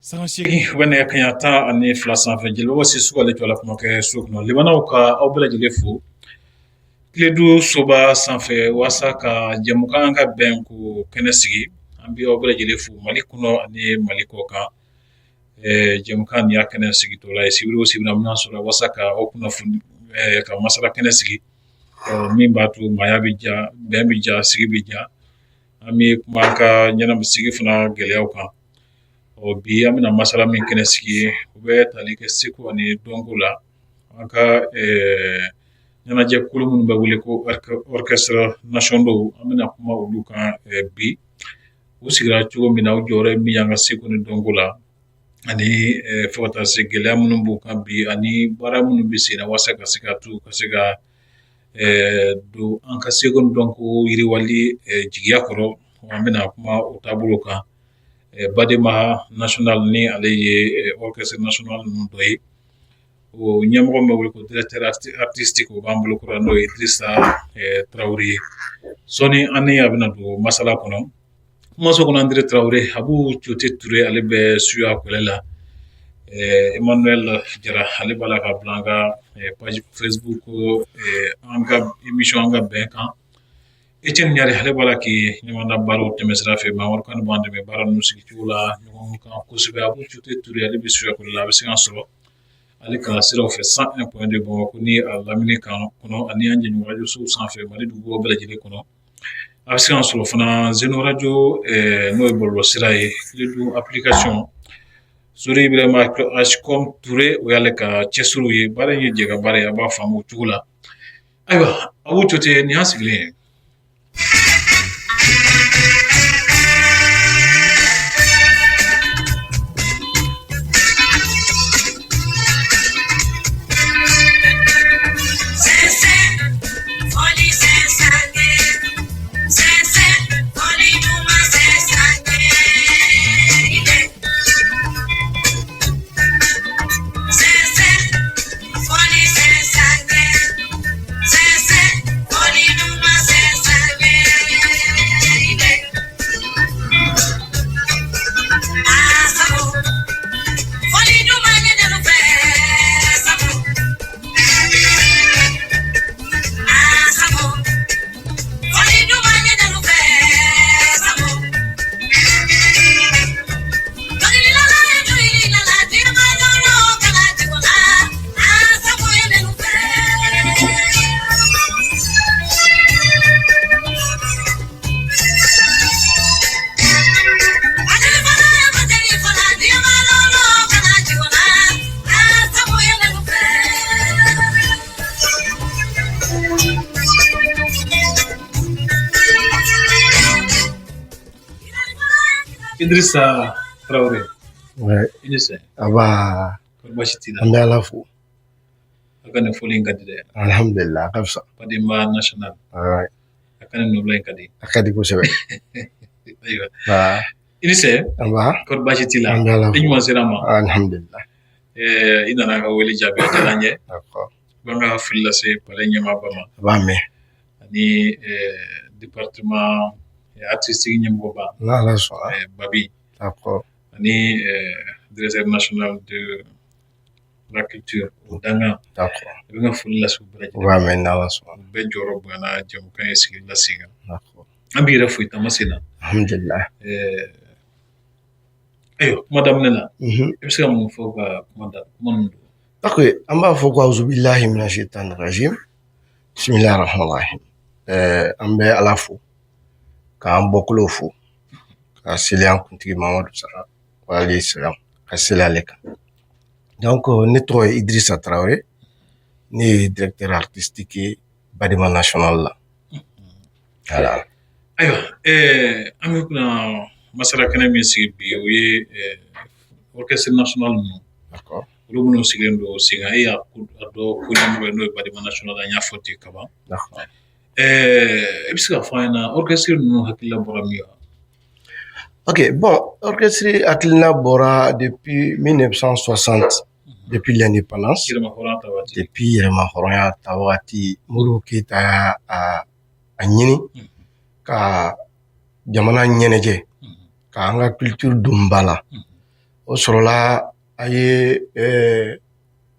Sanga 8 bɛ nɛgɛ kanɲɛ 12 sanfɛ. Jeliba Sisoko ale jɔla kumakɛ so kɔnɔ. Limanaw ka aw bɛɛ lajɛlen fo Kiledu soba sanfɛ walasa ka jɛmukan ka bɛn ko kɛnɛ sigi. An bɛ aw bɛɛ lajɛlen fo Mali kɔnɔ ani Mali kɔ kan. Jɛmukan nin y'a kɛnɛ sigitɔla ye sibiri o sibiri, an bɛna sɔrɔ walasa ka aw kunnafoni, ka masala kɛnɛ sigi min b'a to maaya bɛ ja, bɛn bɛ ja, sigi bɛ ja. An bɛ kuma an ka ɲɛnama sigi fana gɛlɛyaw kan. Ɔ bi an bɛna masala min kɛnɛ sigi, o bɛ tali kɛ seko ani dɔnko la. An ka ɲɛnajɛ kulu minnu bɛ wele ko orchestre nationaux, an bɛna kuma olu kan bi. U sigira cogo min na, u jɔyɔrɔ ye min ye an ka seko ni dɔnko la, ani fo ka taa se gɛlɛya minnu b'u kan bi, ani baara minnu bɛ sen na walasa ka se ka to ka se ka don an ka seko ni dɔnko yiriwali jigiya kɔrɔ. An bɛna kuma o taabolo kan. Badema national, ni ale ye orchestre national ninnu dɔ ye, o ɲɛmɔgɔ bɛ wele ko directeur artistique, o b'an bolo kɔrɔ, n'o ye Idrissa Tarawele ye. Sɔɔni an ni a bɛna don masala kɔnɔ kumaso kɔnɔ. André Tarawele, Abu Cote Ture, ale bɛ suya kɔlɛ la. Emmanuel Jara, ale b'a la ka bila an ka page Facebook an ka émission an ka bɛn kan. Etienne Ɲare, ale b'a la k'i ɲɔgɔn baaraw tɛmɛ sira fɛ. Mamadu Kane b'an dɛmɛ baara ninnu sigicogo la ɲɔgɔn kan kosɛbɛ. Abu Cote Ture, ale bɛ suya kɔlɛ la. A bɛ se ka sɔrɔ ale ka siraw fɛ 101.2 Bamakɔ ni a lamini kan kɔnɔ, ani an jɛɲɔgɔn radio sow sanfɛ Mali dugubaw bɛɛ lajɛlen kɔnɔ. A bɛ se ka sɔrɔ fana Zeno radio, n'o ye bɔlɔlɔ sira ye, Kiledu application. Sori Ibrahima Hcom Ture, o y'ale ka cɛsiriw ye. Baara in ye jɛ ka baara ye, a b'a faamu o cogo la. Ayiwa, Abu Cote, nin y'an sigilen ye. Idrissa Traoré. Ouais. I ni sɛ. Aba. Kɔri baasi t'i la? An bɛ Ala fo. A ka nin fɔli in ka di dɛ. Alhamdulillah, a ka fisa. Badema national. Ouais. A ka nin nɔbila in ka di. A ka di kosɛbɛ. Ayiwa. Ba. I ni sɛ. Aba. Kɔri baasi t'i la? An bɛ Ala fo. I ɲuman sera ma. Alhamdulillah. I nana ka wele jaabi, a diyara an ye. D'accord. N ka foli lase palais ɲɛmaaba ma. A b'a mɛn. Ani département artistique ɲɛmɔgɔba. N'Ala sɔnna. Babi. D'accord. Ani directeur national de la culture, o dangan. D'accord. I bɛ n ka foli lase u bɛɛ lajɛlen. U b'a mɛn n'Ala sɔnna. U bɛɛ jɔyɔrɔ bonyana jɛmukan in sigili la sen kan. D'accord. An b'i yɛrɛ fo i taama sen na. Alhamdulillah. Ayiwa, kuma daminɛ na, i bɛ se ka mun fɔ ka kuma da kuma ninnu don? Ok, an b'a fɔ ko auzubillahi mina shaitani rajim. Bismillahi rahmani rahim. An bɛ Ala fo, k'an bɔkolow fo, ka seli an kuntigi Mamadu sara alayhi salam, ka seli ale kan. Donc ne tɔgɔ ye Idrissa Traoré, ne ye directeur artistique ye Badema National la. Voilà. Ayiwa, an bɛ kuna masala kɛnɛ min sigi bi, o ye orchestre national ninnu. D'accord. Olu minnu sigilen don sen kan, e y'a dɔ ko ɲɛmɔgɔ ye, n'o ye Badema National, an y'a fɔ ten kaban. D'accord. I bɛ se ka fɔ an ɲɛna orchestre ninnu hakilila bɔra min wa? Ok, bon, orchestre hakilina bɔra depuis 1960, depuis l'indépendance. Yɛrɛmahɔrɔnya ta waati. Depuis yɛrɛmahɔrɔnya ta waati, Modibo Keyita y'a a ɲini ka jamana ɲɛnajɛ, k'an ka culture don ba la. O sɔrɔla a ye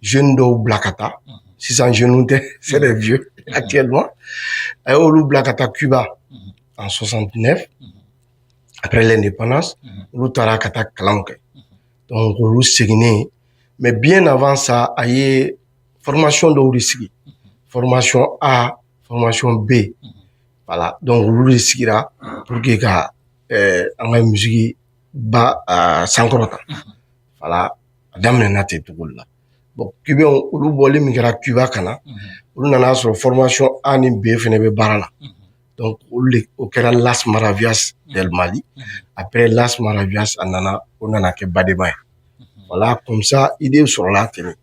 jeunes dɔw bila ka taa. Sisan jeunes tɛ, c'est des vieux actuellement. A y'olu bila ka taa Cuba en 69, après l'indépendance. Olu taara ka taa kalanw kɛ. Donc olu seginnen, mais bien avant ça, a ye formation dɔw de sigi, formation A, formation B. Voilà, donc olu de sigira pour que ka an ka musique ba sankɔrɔta. Voilà, a daminɛna ten cogo de la. Bon, cubains olu bɔli min kɛra Cuba ka na, olu nana sɔrɔ formation A ni B fɛnɛ bɛ baara la. Donc olu de, o kɛra Las Maravillas del Mali. Après Las Maravillas, a nana, o nana kɛ Badema ye. Voilà, comme ça idée sɔrɔla ten.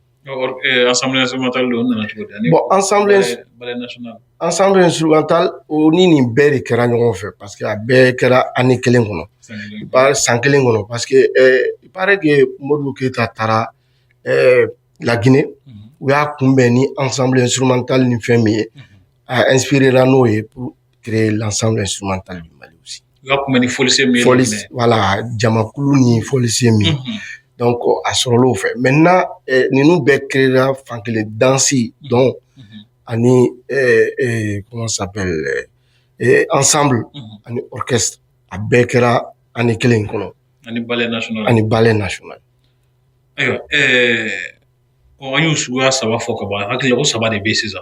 Ensemble instrumental o nana cogo di? Bon, ensemble ballet national. Ensemble instrumental, o ni nin bɛɛ de kɛra ɲɔgɔn fɛ, parce que a bɛɛ kɛra année kelen kɔnɔ, san kelen kɔnɔ, parce que il paraît que Modibo Keyita taara la Guinée, u y'a kunbɛn ni ensemble instrumental ni fɛn min ye, a inspiré la n'o ye pour créer l'Ensemble instrumental du Mali aussi. U y'a kunbɛn ni fɔlisen min ye. Fɔli, voilà, jamakulu ni fɔlisen min ye. Donc a sɔrɔla o fɛ. Maintenant, ninnu bɛɛ créera fan kelen, danse donc ani comment ça s'appelle, ensemble ani orchestre, a bɛɛ kɛra année kelen in kɔnɔ. Ani ballet national. Ani ballet national. Ayiwa, an y'o suguya saba fɔ ka ban, hakili la ko saba de bɛ yen sisan.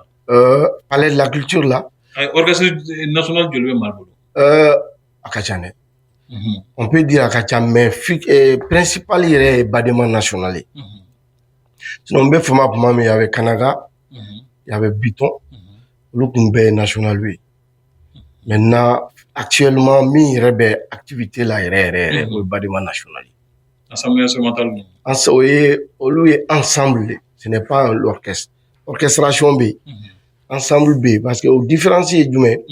Palais de la Culture la. Orchestre national joli bɛ Mali bolo? A ka ca dɛ. On peut dire a ka ca, mais principal yɛrɛ ye Badema national ye. Sinon n bɛ fama tuma min, il y avait Kanaga, il y avait Biton, olu tun bɛɛ ye national ye. Maintenant, actuellement, min yɛrɛ bɛ activité la yɛrɛ yɛrɛ yɛrɛ, o ye Badema national ye. Ensemble instrumental. O ye, olu ye ensemble de, ce n'est pas l'orchestre. Orchestration bɛ yen, ensemble bɛ yen, parce que o différence ye jumɛn?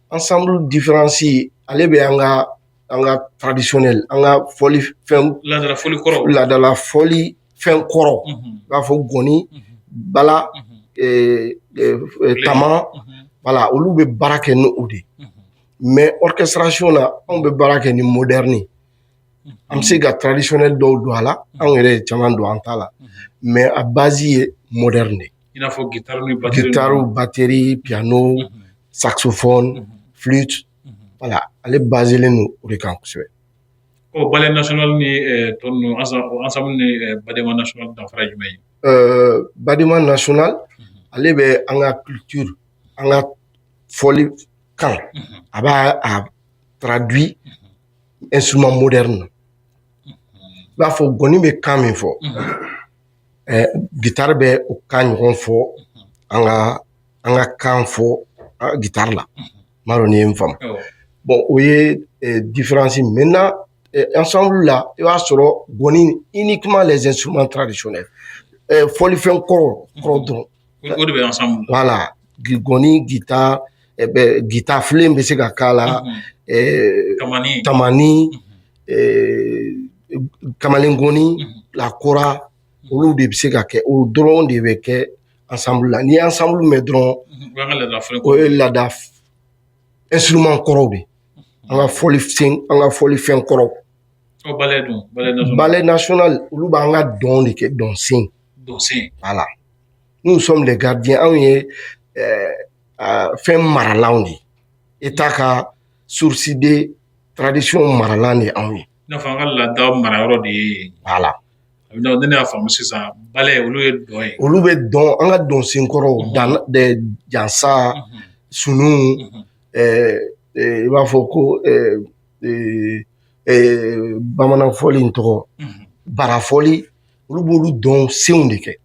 Ensemble différence, ale bɛ an ka traditionnel, an ka fɔli fɛn. Laadala fɔli kɔrɔ. Laadala fɔli fɛn kɔrɔ, i b'a fɔ gɔni, bala, tama, voilà, olu bɛ baara kɛ ni o de ye. Mais orchestration na, anw bɛ baara kɛ ni moderne. An bɛ se ka traditionnel dɔw don a la, anw yɛrɛ ye caman don an ta la, mais a base ye moderne de. I n'a fɔ guitare ni batterie. Guitare, batterie, piano, saxophone, flûte, voilà, ale baselen don o de kan kosɛbɛ. Ɔ, ballet national ni tɔ ninnu, ensemble ni Badema national, danfara ye jumɛn ye? Badema national, ale bɛ an ka culture, an ka fɔli kan, a b'a a traduit instrument moderne na. I b'a fɔ gɔni bɛ kan min fɔ, guitare bɛ o kan ɲɔgɔn fɔ, an ka kan fɔ guitare la. N m'a dɔn n'i ye n faamu. Bon, o ye différence. Maintenant, ensemble la, i b'a sɔrɔ gɔni, uniquement les instruments traditionnels, fɔlifɛn kɔrɔ kɔrɔ dɔrɔn. O de bɛ ensemble. Voilà, gɔni, guitare, guitare filen bɛ se ka k'a la. Tamani. Tamani, kamalengɔni, la kora, olu de bɛ se ka kɛ, o dɔrɔn de bɛ kɛ ensemble la. N'i ye ensemble mɛn dɔrɔn, o ye laada instrument kɔrɔw de, an ka fɔli sen, an ka fɔlifɛn kɔrɔw. Ballet dun, ballet national? Ballet national, olu b'an ka dɔn de kɛ, dɔn sen. Dɔn sen. Voilà, nous sommes les gardiens, anw ye fɛn maralanw de ye, État ka source de tradition maralan de ye anw ye. I n'a fɔ an ka laada marayɔrɔ de ye. Voilà. Ne y'a faamu sisan, ballet, olu ye dɔn ye. Olu bɛ dɔn, an ka dɔn senkɔrɔw, dan jansa, sunu, i b'a fɔ ko bamanan fɔli in tɔgɔ, barafɔli, olu b'olu dɔn senw de kɛ.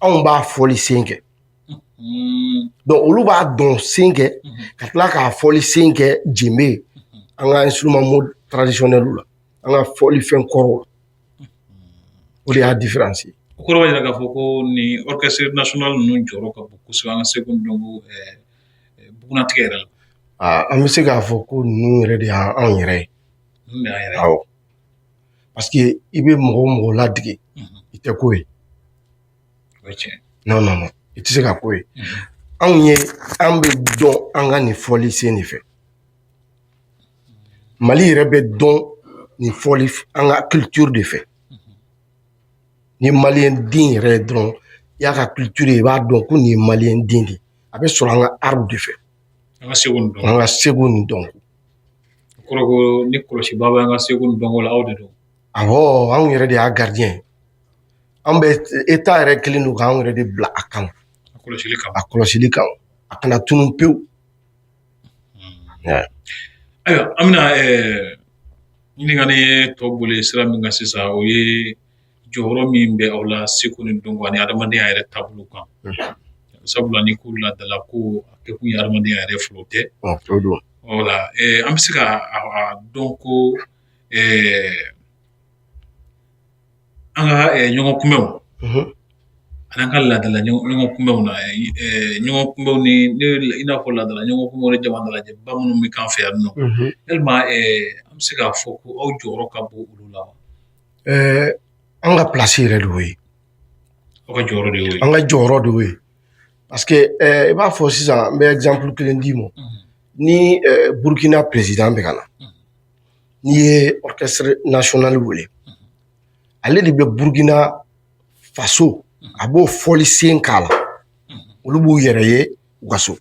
Anw b'a fɔli sen kɛ. Donc olu b'a dɔn sen kɛ ka tila k'a fɔli sen kɛ jenbe, an ka instrument traditionnel la, an ka fɔli fɛn kɔrɔw la. O de y'a différence ye. O kɔrɔ b'a jira k'a fɔ ko nin orchestre national ninnu jɔyɔrɔ ka bon kosɛbɛ an ka seko ni dɔnko bugunnatigɛ yɛrɛ la. An bɛ se k'a fɔ ko ninnu yɛrɛ de y'anw yɛrɛ ye. Ninnu de y'an yɛrɛ ye. Awɔ. Parce que i bɛ mɔgɔ o mɔgɔ ladege, i tɛ ko ye. O ye tiɲɛ. Non, non, non, i tɛ se ka ko ye. Anw ye, an bɛ dɔn an ka nin fɔli sen de fɛ. Mali yɛrɛ bɛ dɔn nin fɔli, an ka culture de fɛ. Ni maliyɛn den yɛrɛ ye dɔrɔn, i y'a ka culture ye, i b'a dɔn ko nin ye maliyɛn den de ye. A bɛ sɔrɔ an ka art de fɛ. An ka seko ni dɔnko. An ka seko ni dɔnko. O kɔrɔ ko ni kɔlɔsiba bɛ an ka seko ni dɔnko la, aw de don. Awɔ, anw yɛrɛ de y'a gardien ye. An bɛ État yɛrɛ kelen don k'anw yɛrɛ de bila a kama. A kɔlɔsili kama. A kɔlɔsili kama, a kana tunun pewu. Ayiwa, an bɛna ɲininkali tɔ boli sira min kan sisan, o ye jɔyɔrɔ min bɛ aw la seko ni dɔnko ani adamadenya yɛrɛ taabolo kan. Sabula ni ko laadala ko, a kɛ kun ye adamadenya yɛrɛ fɔlɔ tɛ. O don. Wala an bɛ se ka a dɔn ko an ka ɲɔgɔn kunbɛnw ani an ka laadala ɲɔgɔn kunbɛnw na, ɲɔgɔn kunbɛnw ni i n'a fɔ laadala ɲɔgɔn kunbɛnw ni jama dalajɛba minnu bɛ k'an fɛ yan nɔ, yalima an bɛ se k'a fɔ ko aw jɔyɔrɔ ka bon olu la wa? An ka place yɛrɛ de y'o ye. Aw ka jɔyɔrɔ de y'o ye. An ka jɔyɔrɔ de y'o ye, parce que i b'a fɔ sisan, n bɛ exemple kelen d'i ma. Ni Burkina président bɛ ka na, n'i ye orchestre national wele, ale de bɛ Burkina Faso, a b'o fɔli sen k'a la, olu b'u yɛrɛ ye u ka so.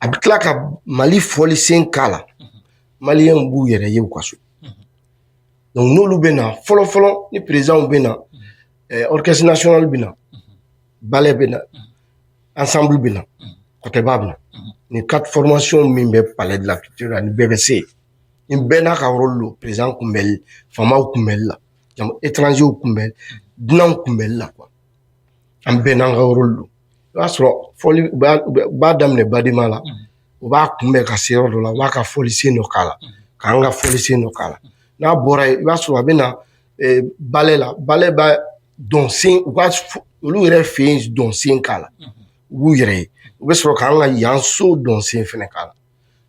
A bɛ tila ka Mali fɔli sen k'a la, maliyɛnw b'u yɛrɛ ye u ka so. Donc n'olu bɛ na fɔlɔ fɔlɔ, ni présidentw bɛ na, orchestre national bɛ na, ballet bɛ na, ensemble bɛ na, kɔtɛba bɛ na. Nin quatre formations min bɛ Palais de la Culture la, nin bɛɛ bɛ se yen. Nin bɛɛ n'a ka rôle don président kunbɛli, faamaw kunbɛli la, étrangers kunbɛli, dunanw kunbɛli la quoi. An bɛɛ n'an ka rôle don. I b'a sɔrɔ fɔli, u b'a daminɛ badema la, u b'a kunbɛn ka se yɔrɔ dɔ la, u b'a ka fɔli sen dɔ k'a la, k'an ka fɔli sen dɔ k'a la. N'a bɔra yen, i b'a sɔrɔ a bɛ na ballet la, ballet b'a dɔn sen, u ka olu yɛrɛ fɛ yen dɔn sen k'a la, u b'u yɛrɛ ye. U bɛ sɔrɔ k'an ka yan so dɔn sen fɛnɛ k'a la.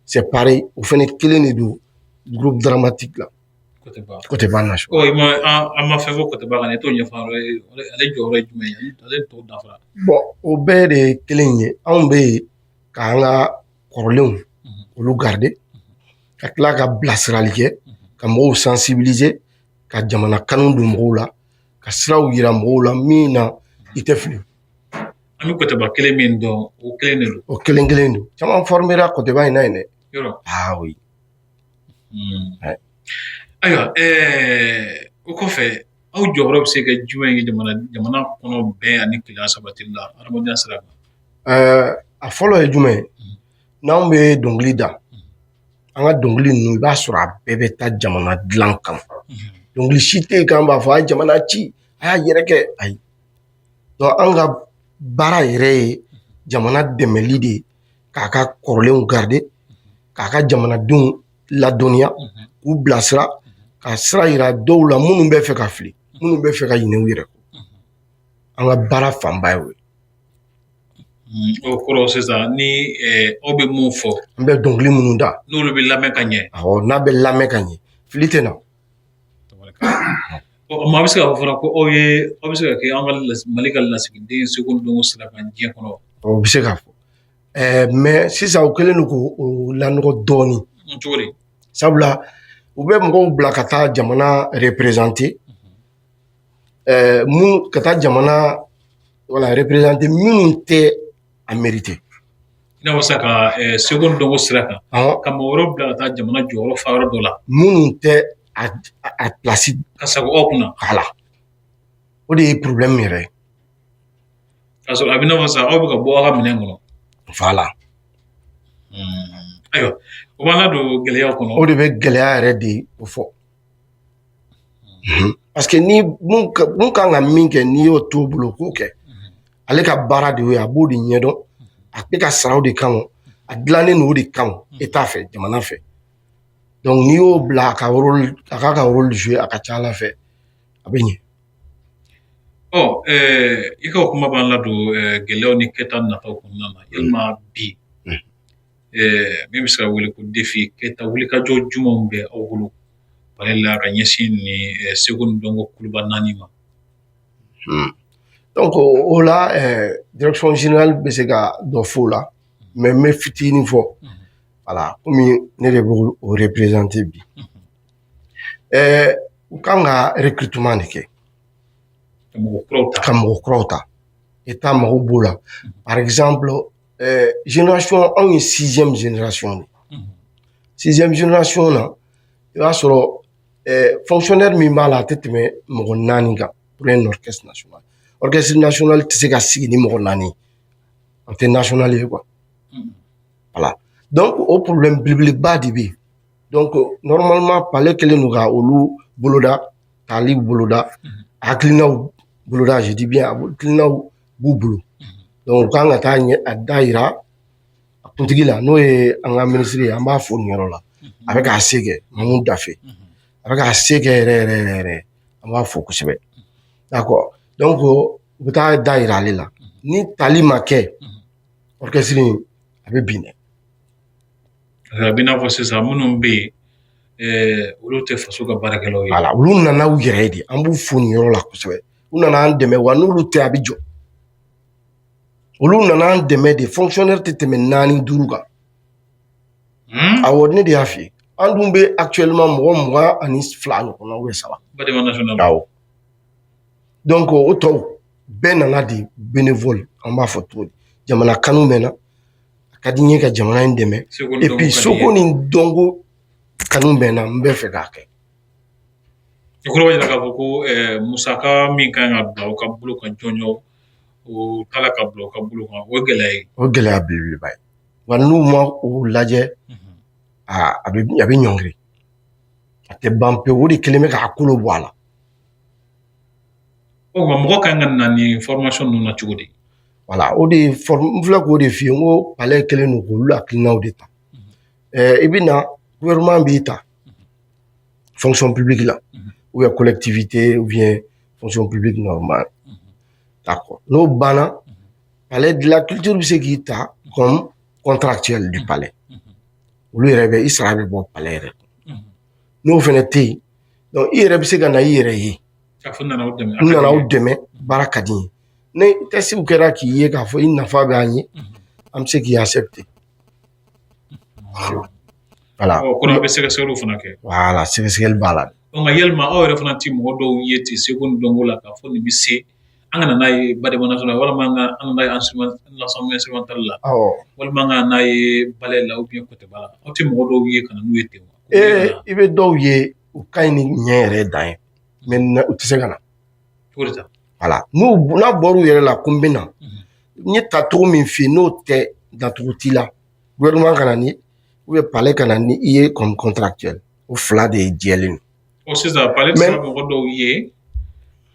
C'est pareil, o fɛnɛ kelen de don groupe dramatique la. Koteba national. Ɔ, i ma an ma fɛn fɔ Koteba kan, i t'o ɲɛfɔ an ye. Ale jɔyɔrɔ ye jumɛn ye? Ale tɔw dafara. Bon, o bɛɛ de ye kelen ye. Anw bɛ yen k'an ka kɔrɔlenw olu garder, ka tila ka bilasirali kɛ, ka mɔgɔw sensibiliser, ka jamana kanu don mɔgɔw la, ka siraw yira mɔgɔw la min na i tɛ fili. An bɛ Koteba kelen min dɔn, o kelen de don. O kelen kelen don. Caman formera Koteba in na yen dɛ. Yɔrɔ. Ah oui. Ayiwa, o kɔfɛ, aw jɔyɔrɔ bɛ se ka jumɛn ye jamana kɔnɔ bɛn ani kelenya sabatili la adamadenya sira kan? A fɔlɔ ye jumɛn ye? N'anw bɛ dɔnkili da, an ka dɔnkili ninnu, i b'a sɔrɔ a bɛɛ bɛ taa jamana dilan kama. Dɔnkili si tɛ yen k'an b'a fɔ a ye jamana ci, a y'a yɛrɛ kɛ, ayi. Donc an ka baara yɛrɛ ye jamana dɛmɛli de ye, k'a ka kɔrɔlenw garder, k'a ka jamanadenw ladɔnniya, k'u bilasira, ka sira yira dɔw la minnu bɛ fɛ ka fili, minnu bɛ fɛ ka ɲinɛ u yɛrɛ kɔ. An ka baara fanba ye o ye. O kɔrɔ sisan, ni aw bɛ mun fɔ? An bɛ dɔnkili minnu da. N'olu bɛ lamɛn ka ɲɛ. Awɔ, n'a bɛ lamɛn ka ɲɛ, fili tɛ na. Ɔ, maa bɛ se k'a fɔ fana ko aw ye, aw bɛ se ka kɛ an ka Mali ka lasigiden seko ni dɔnko sira kan diɲɛ kɔnɔ. O bɛ se k'a fɔ. Mais sisan u kɛlen don k'o lanɔgɔ dɔɔnin. Cogo di? Sabula u bɛ mɔgɔw bila ka taa jamana représenter, mun ka taa jamana, voilà, représenter minnu tɛ a mériter. I n'a fɔ sisan ka seko ni dɔnko sira kan, ka mɔgɔ wɛrɛw bila ka taa jamana jɔyɔrɔ fa yɔrɔ dɔ la. Minnu tɛ a place. Ka sago aw kunna. Voilà. O de ye problème yɛrɛ ye. K'a sɔrɔ a bɛ i n'a fɔ sisan aw bɛ ka bɔ aw ka minɛn kɔnɔ. Voilà. Ayiwa, o b'an ladon gɛlɛyaw kɔnɔ. O de bɛ gɛlɛya yɛrɛ de o fɔ. Parce que ni mun kan ka min kɛ, n'i y'o t'o bolo k'o kɛ, ale ka baara de y'o ye, a b'o de ɲɛdɔn, a bɛ ka sara o de kama, a dilannen don o de kama État fɛ, jamana fɛ. Donc n'i y'o bila a ka rôle, a k'a ka rôle jouer, a ka ca Ala fɛ, a bɛ ɲɛ. Ɔ, i ka o kuma b'an ladon gɛlɛyaw ni kɛta nataw kɔnɔna na. Yalima bi, min bɛ se ka wele ko défi, kɛta wulikajɔ jumɛnw bɛ aw bolo Mali la ka ɲɛsin ni seko ni dɔnko kuluba naani ma? Donc o la, direction générale bɛ se ka dɔ fɔ o la, mais n bɛ fitinin fɔ. Voilà, komi ne de b'o représenter bi. U kan ka recrutement de kɛ. Ka mɔgɔ kuraw ta. État mago b'o la. Par exemple, génération, anw ye sixième génération de. Sixième génération na, i b'a sɔrɔ fonctionnaire min b'a la, a tɛ tɛmɛ mɔgɔ naani kan pour un orchestre national. Orchestre national tɛ se ka sigi ni mɔgɔ naani ye. O tɛ national ye quoi. Voilà. Donc o problème belebeleba de bɛ yen. Donc normalement, palais kɛlen don ka olu boloda, tali boloda, hakilinaw boloda, je dis bien, hakilinaw b'u bolo. Donc u kan ka taa ɲɛ a da yira a kuntigi la, n'o ye an ka minisiri ye. An b'a fo nin yɔrɔ la. A bɛ k'a se kɛ, Mamu Dafe. A bɛ k'a se kɛ yɛrɛ yɛrɛ yɛrɛ yɛrɛ. An b'a fo kosɛbɛ. D'accord. Donc u bɛ taa da yira ale la. Ni tali ma kɛ, orchestre in a bɛ bin dɛ. A bɛ n'a fɔ sisan minnu bɛ yen, olu tɛ faso ka baarakɛlaw ye. Voilà, olu nana u yɛrɛ ye de. An b'u fo nin yɔrɔ la kosɛbɛ. U nana an dɛmɛ wa, n'olu tɛ, a bɛ jɔ. Olu nana an dɛmɛ de. Fonctionnaire tɛ tɛmɛ naani duuru kan. Awɔ, ne de y'a f'i ye. An dun bɛ actuellement mɔgɔ 22 ɲɔgɔnna ou saba. Badema national. Awɔ. Donc o tɔw bɛɛ nana de bénévole, an b'a fɔ cogo di. Jamana kanu bɛ n na. A ka di n ye ka jamana in dɛmɛ. Et puis seko ni dɔnko kanu bɛ n na, n bɛ fɛ k'a kɛ. O kɔrɔ b'a jira k'a fɔ ko musaka min kan ka bila aw ka bolo kan jɔnjɔn, o t'a la ka bila aw ka bolo kan, o ye gɛlɛya ye. O ye gɛlɛya belebeleba ye. Wa n'u ma o lajɛ, a bɛ ɲɔngiri. A tɛ ban pewu, o de kɛlen bɛ k'a kolo bɔ a la. O nka mɔgɔ kan ka na nin formation ninnu na cogo di? Voilà, o de ye n filɛ k'o de f'i ye, n ko palais kɛlen don k'olu hakilinaw de ta. I bɛ na, gouvernement b'i ta fonction publique la, ou bien collectivité, ou bien fonction publique normale. D'accord. N'o banna, palais de la culture bɛ se k'i ta comme contractuel du palais. Olu yɛrɛ bɛ i sara bɛ bɔ palais yɛrɛ kɔnɔ. N'o fɛnɛ tɛ yen, donc i yɛrɛ bɛ se ka na i yɛrɛ ye. K'a fɔ n nana aw dɛmɛ. N nana aw dɛmɛ, baara ka di n ye. Ni testiw kɛra k'i ye k'a fɔ i nafa bɛ an ye, an bɛ se k'i accepter. Voilà. Ɔ kɔnɔ a bɛ sɛgɛsɛgɛliw fana kɛ. Voilà, sɛgɛsɛgɛli b'a la. Nka yalima aw yɛrɛ fana ti mɔgɔ dɔw ye ten seko ni dɔnko la k'a fɔ nin bɛ se, an ka na n'a ye Badema national, walima an ka n'a ye ensemble instrumental la, walima an ka n'a ye ballet la ou bien kotɛba la, aw tɛ mɔgɔ dɔw ye ka na n'u ye ten wa? Ee, i bɛ dɔw ye, u ka ɲi ni ɲɛ yɛrɛ dan ye, mais u tɛ se ka na. Cogo di tan? Voilà, n'u n'a bɔr'u yɛrɛ la ko n bɛ na, n ye tacogo min f'i ye, n'o tɛ, nacogo t'i la. Gouvernement ka na ni ou bien palais ka na ni i ye comme contractuel, o fila de ye jɛlen don. Ɔ sisan palais tɛ se ka mɔgɔ dɔw ye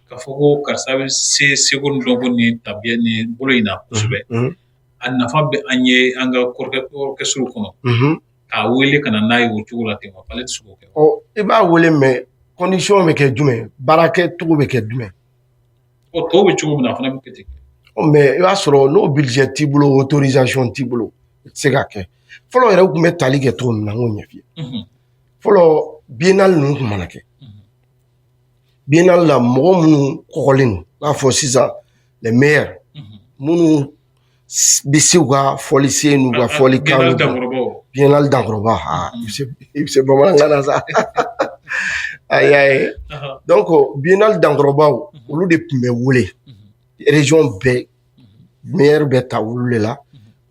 k'a fɔ ko karisa bɛ se seko ni dɔnko ni tabiya ni bolo in na kosɛbɛ, a nafa bɛ an ye an ka orchestre kɔnɔ, k'a wele ka na n'a ye o cogo la ten wa? Palais tɛ se k'o kɛ? Ɔ, i b'a wele, mais condition bɛ kɛ jumɛn, baarakɛcogo bɛ kɛ jumɛn? Ɔ, tɔw bɛ cogo min na, a fana bɛ kɛ ten. Ɔ, mais i b'a sɔrɔ n'o budget t'i bolo, autorisation t'i bolo, i tɛ se k'a kɛ. Fɔlɔ yɛrɛ, u tun bɛ tali kɛ cogo min na, n k'o ɲɛf'i ye. Fɔlɔ, biennale ninnu tun mana kɛ, biennale la, mɔgɔ minnu kɔgɔlen don, i b'a fɔ sisan les meilleurs, minnu bɛ se u ka fɔlisen n'u ka fɔlikan. Biennale dankɔrɔbaw. Biennale dankɔrɔba, aa, i bɛ se bamanankan na sa, a y'a ye. Donc biennale dankɔrɔbaw, olu de tun bɛ wele région bɛɛ, meilleur bɛ ta olu de la,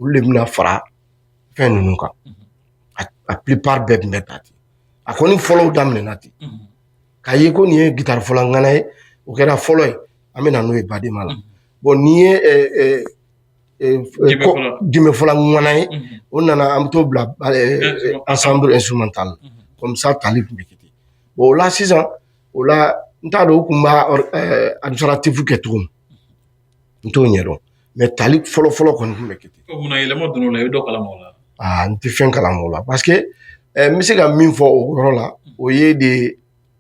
olu de bɛna fara fɛn ninnu kan. A plupart bɛɛ tun bɛ ta ten. A kɔni fɔlɔw daminɛna ten, k'a ye ko nin ye guitare fɔla ŋana ye, o kɛra fɔlɔ ye, an bɛ na n'o ye Badema la. Bon, nin ye jenbe fɔla ŋana ye, o nana, an bɛ t'o bila ensemble instrumental. Comme ça, tali tun bɛ kɛ ten. Bon, o la sisan, o la n t'a dɔn u tun b'a administratif kɛ cogo min, n t'o ɲɛdɔn, mais tali fɔlɔ fɔlɔ kɔni tun bɛ kɛ ten. Munna yɛlɛma donn'o la? I bɛ dɔ kalama o la? Aa, n tɛ fɛn kalama o la, parce que n bɛ se ka min fɔ o yɔrɔ la, o ye de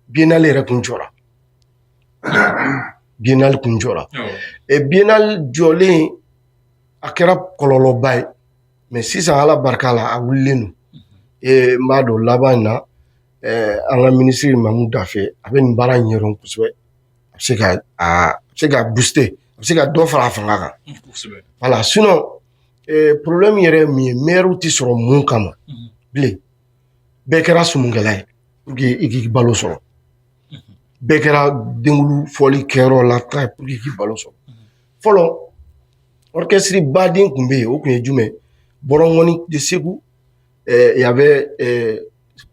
biennale yɛrɛ kun jɔra, biennale kun jɔra. Et biennale jɔlen, a kɛra kɔlɔlɔba ye, mais sisan, Ala barika la, a wulilen don. Et n b'a dɔn laban in na, an ka minisiri Mamu Dafe, a bɛ nin baara in ɲɛdɔn kosɛbɛ. A bɛ se ka booster, a bɛ se ka dɔ fara a fanga kan. Voilà, sinon problème yɛrɛ ye min ye, maire tɛ sɔrɔ mun kama bilen, bɛɛ kɛra sumunkɛla ye pour que i k'i balo sɔrɔ. Bɛɛ kɛra denkunli fɔli kɛyɔrɔ la ta pour que k'i balo sɔrɔ. Fɔlɔ, orchestre baden tun bɛ yen. O tun ye jumɛn? Bɔrɔngɔni de Segu, il y avait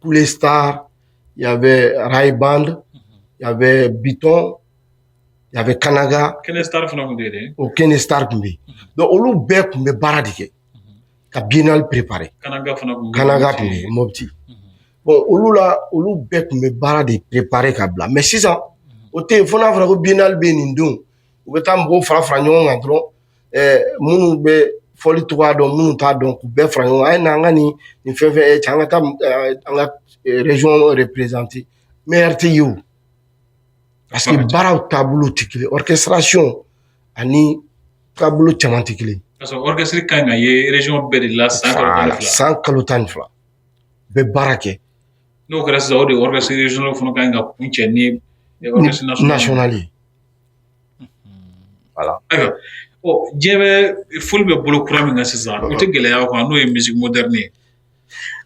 Koulé Star, il y avait Ray Band, il y avait Biton, il y avait Kanaga. Kene Star fana tun bɛ yen dɛ. O Kene Star tun bɛ yen. Donc olu bɛɛ tun bɛ baara de kɛ ka biennale préparer. Kanaga fana tun bɛ yen. Kanaga tun bɛ yen, Mopti. Bon, olu la, olu bɛɛ tun bɛ baara de préparer ka bila. Mais sisan, o tɛ yen. Fo n'a fɔra ko biennale bɛ yen nin don, u bɛ taa mɔgɔw fara fara ɲɔgɔn kan dɔrɔn, minnu bɛ fɔli cogoya dɔn, minnu t'a dɔn, k'u bɛɛ fara ɲɔgɔn kan. A ye na, an ka nin fɛn fɛn cɛ, an ka taa an ka région représenter. Meilleur tɛ ye o, parce que baaraw taabolo tɛ kelen, orchestration ani taabolo caman tɛ kelen. Parce que orchestre kan ka ye région bɛɛ de la san kalo 12. San kalo 12, bɛ baara kɛ. N'o kɛra sisan, o de orchestre régional fana kan ka kuncɛ ni orchestre national national ye. Voilà. Ayiwa, ɔ, diɲɛ bɛ fɔli bɛ bolo kura min kan sisan, o tɛ gɛlɛya kan, n'o ye musique moderne ye.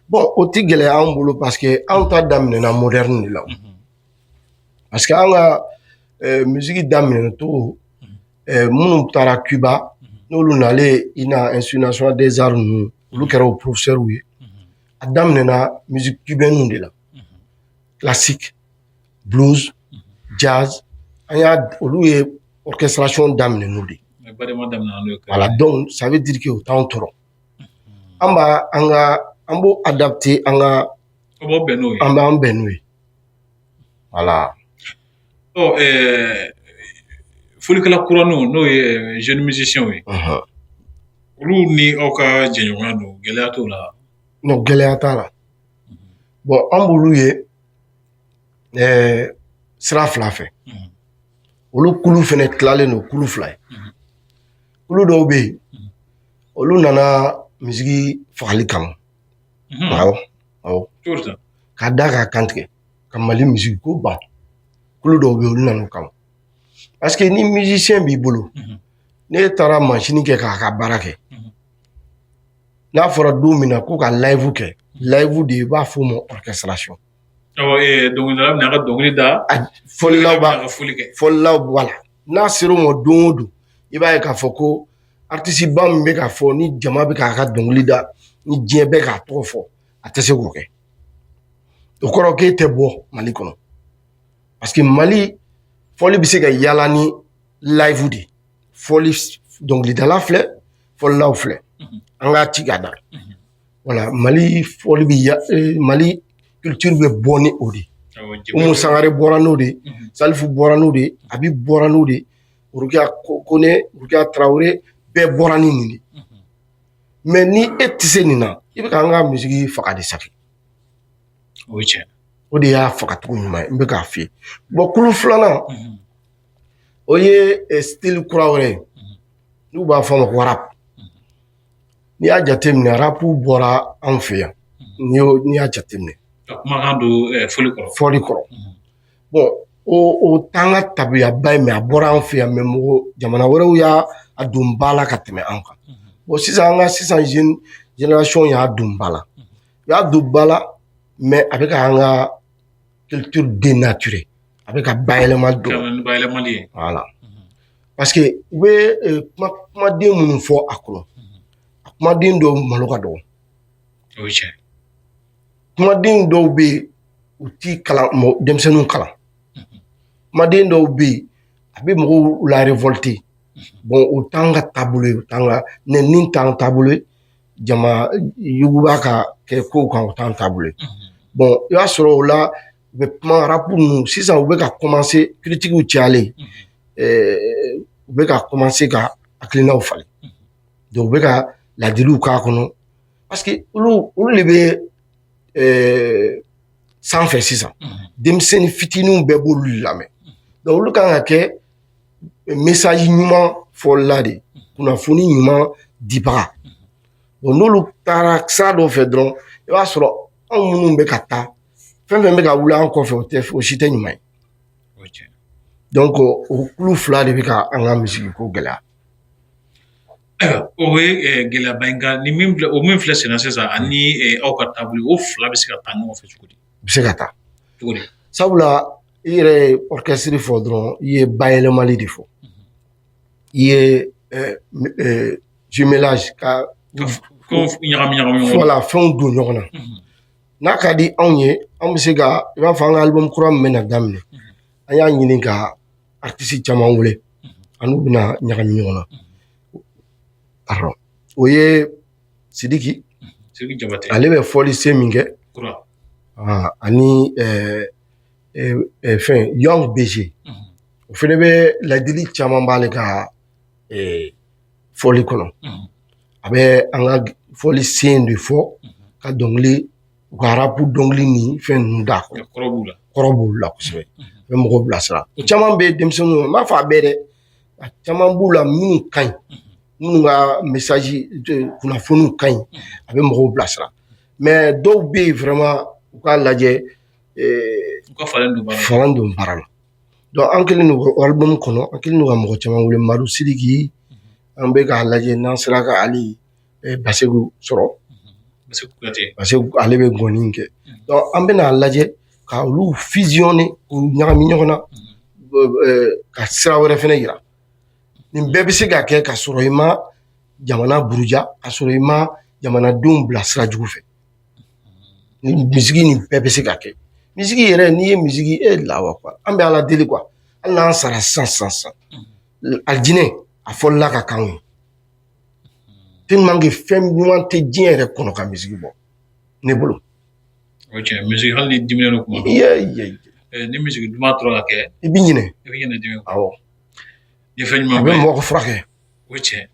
Bon, o tɛ gɛlɛya anw bolo, parce que anw ta daminɛna moderne de la. Parce que an ka musique daminɛ cogo, minnu taara Cuba, n'olu nalen INA, Institut national des arts ninnu, olu kɛra o professeur ye. A daminɛna musique cubaine de la, classique, blues, jazz. An y'a, olu ye orchestration daminɛ n'o de ye. Voilà, donc ça veut dire que o t'anw tɔɔrɔ. An b'a an ka an b'o adapter an ka An b'o bɛn n'o ye. An b'an bɛn n'o ye. Voilà. Ɔ, folikɛla kuraninw, n'o ye jeune musiciens ye, olu ni aw ka jɛɲɔgɔnya don, gɛlɛya t'o la? Non, gɛlɛya t'a la. Bon, an b'olu ye sira fila fɛ. Olu kulu fɛnɛ tilalen don kulu fila ye. Kulu dɔw bɛ yen, olu nana musique fagali kama. Awɔ. Ka da k'a kantigɛ ka Mali musique ko ban. Kulu dɔw bɛ yen, olu nana o kama. Parce que ni musicien b'i bolo, n'e taara machine kɛ k'a ka baara kɛ, n'a fɔra don min na ko ka live kɛ, live de i b'a fɔ o ma orchestration. Awɔ, dɔnkilidala bɛna a ka dɔnkili da. Fɔlilaw b'a ka foli kɛ. Fɔlilaw, voilà. N'a sera o ma don o don, i b'a ye k'a fɔ ko artiste ba min bɛ k'a fɔ ni jama bɛ k'a ka dɔnkili da, ni diɲɛ bɛɛ k'a tɔgɔ fɔ, a tɛ se k'o kɛ. O kɔrɔ k'e tɛ bɔ Mali kɔnɔ, parce que Mali fɔli bɛ se ka yala ni live de. Fɔli dɔnkilidala filɛ, fɔlilaw filɛ, an k'a ci ka da. Voilà, Mali fɔli bɛ ya, Mali culture bɛ bɔ ni o de ye. Umu Sangare bɔra n'o de ye, Salifu bɔra n'o de ye, Abi bɔra n'o de ye, Rokiya Kone, Rokiya Tarawele, bɛɛ bɔra ni nin de. Mais ni e tɛ se nin na, i bɛ k'an ka musique faga de sa. O ye tiɲɛ. O de y'a fagacogo ɲuman ye, n bɛ k'a f'i ye. Bon, kulu filanan, o ye style kura wɛrɛ ye, n'u b'a fɔ a ma ko rap. N'i y'a jateminɛ, rap bɔra anw fɛ yan. N'i y'a jateminɛ. Ka kumakan don fɔli kɔrɔ. Fɔli kɔrɔ. Bon, o t'an ka tabiyaba ye, mais a bɔra an fɛ yan, mais mɔgɔ jamana wɛrɛw y'a don ba la ka tɛmɛ an kan. Bon, sisan, an ka sisan jeune génération y'a don ba la. U y'a don ba la, mais a bɛ ka an ka culture dénaturer. A bɛ ka bayɛlɛma don. Bayɛlɛmali ye. Voilà. Parce que u bɛ kuma kumaden minnu fɔ a kɔnɔ, a kumaden dɔw malo ka dɔgɔ. O ye tiɲɛ. Kumaden dɔw bɛ yen, u ti kalan, mɔgɔ denmisɛnninw kalan. Kumaden dɔw bɛ yen, a bɛ mɔgɔw la révolter. Bon, o t'an ka taabolo ye, o t'an ka nɛni t'an taabolo ye, jama yuguba ka kɛ kow kan, o t'an taabolo ye. Bon, i b'a sɔrɔ o la, u bɛ kuma rap ninnu sisan, u bɛ ka commencer, critiques cayalen, u bɛ ka commencer ka hakilinaw falen. Donc u bɛ ka ladiliw k'a kɔnɔ, parce que olu de bɛ sanfɛ sisan. Denmisɛnnin fitininw bɛɛ b'olu lamɛn. Donc olu kan ka kɛ message ɲuman fɔlila de, kunnafoni ɲuman dibaga. Bon, n'olu taara sira dɔw fɛ dɔrɔn, i b'a sɔrɔ anw minnu bɛ ka taa, fɛn fɛn bɛ ka wuli an kɔfɛ, o tɛ, o si tɛ ɲuman ye. Donc o kulu fila de bɛ ka an ka musique ko gɛlɛya. Ayiwa, o ye gɛlɛyaba ye, nka ni min filɛ, o min filɛ senna sisan, ani aw ka taabolo, o fila bɛ se ka taa ɲɔgɔn fɛ cogo di? U bɛ se ka taa. Cogo di? Sabula I yɛrɛ ye orchestre fɔ dɔrɔn, i ye bayɛlɛmali de fɔ, i ye jumelage ka ɲagami ɲagami ɲɔgɔn. Voilà, fɛnw don ɲɔgɔn na. N'a ka di anw ye, an bɛ se ka, i b'a fɔ an ka album kura min bɛna daminɛ, an y'a ɲini ka artiste caman wele, an n'u bɛna ɲagami ɲɔgɔn na. Pardon, o ye Sidiki. Sidiki Jabate. Ale bɛ fɔli sen min kɛ kura. Ani fɛn Young BG, o fɛnɛ bɛ ladili caman b'ale ka fɔli kɔnɔ. A bɛ an ka fɔli sen de fɔ ka dɔnkili, u ka rap dɔnkili ni fɛn ninnu d'a kɔnɔ. Kɔrɔ b'u la. Kɔrɔ b'olu la kosɛbɛ, a bɛ mɔgɔw bilasira. O caman bɛ denmisɛnninw, n b'a fɔ a bɛɛ dɛ, a caman b'u la minnu ka ɲi, minnu ka message kunnafoniw ka ɲi, a bɛ mɔgɔw bilasira. Mais dɔw bɛ yen vraiment, u k'a lajɛ. U ka falen don baara la. Falen don baara la. Donc an kɛlen don album kɔnɔ, an kɛlen don ka mɔgɔ caman wele, Madu Sidiki, an bɛ k'a lajɛ n'an sera ka hali Baseku sɔrɔ. Baseku Kuyate. Parce que ale bɛ gɔni kɛ. Donc an bɛna lajɛ ka olu fusionner, k'u ɲagami ɲɔgɔn na, ka sira wɛrɛ fɛnɛ yira. Nin bɛɛ bɛ se ka kɛ ka sɔrɔ i ma jamana buruja, ka sɔrɔ i ma jamanadenw bila sira jugu fɛ. Ni musique nin bɛɛ bɛ se ka kɛ. Musique yɛrɛ, n'i ye musique e lawa quoi, an bɛ Ala deli quoi, hali n'an sara sisan sisan sisan, alijinɛ a fɔlila ka k'anw ye, tellement que fɛn ɲuman tɛ diɲɛ yɛrɛ kɔnɔ ka musique bɔ ne bolo. O tiɲɛ, musique, hali ni diminen don kuma dɔ, Ye ye. Ni musique duman tora ka kɛ, I bɛ ɲinɛ. I bɛ ɲinɛ dimi kɔ. Awɔ. Ni fɛn A ɲuman bɛ bɛ. mɔgɔ furakɛ. O tiɲɛ.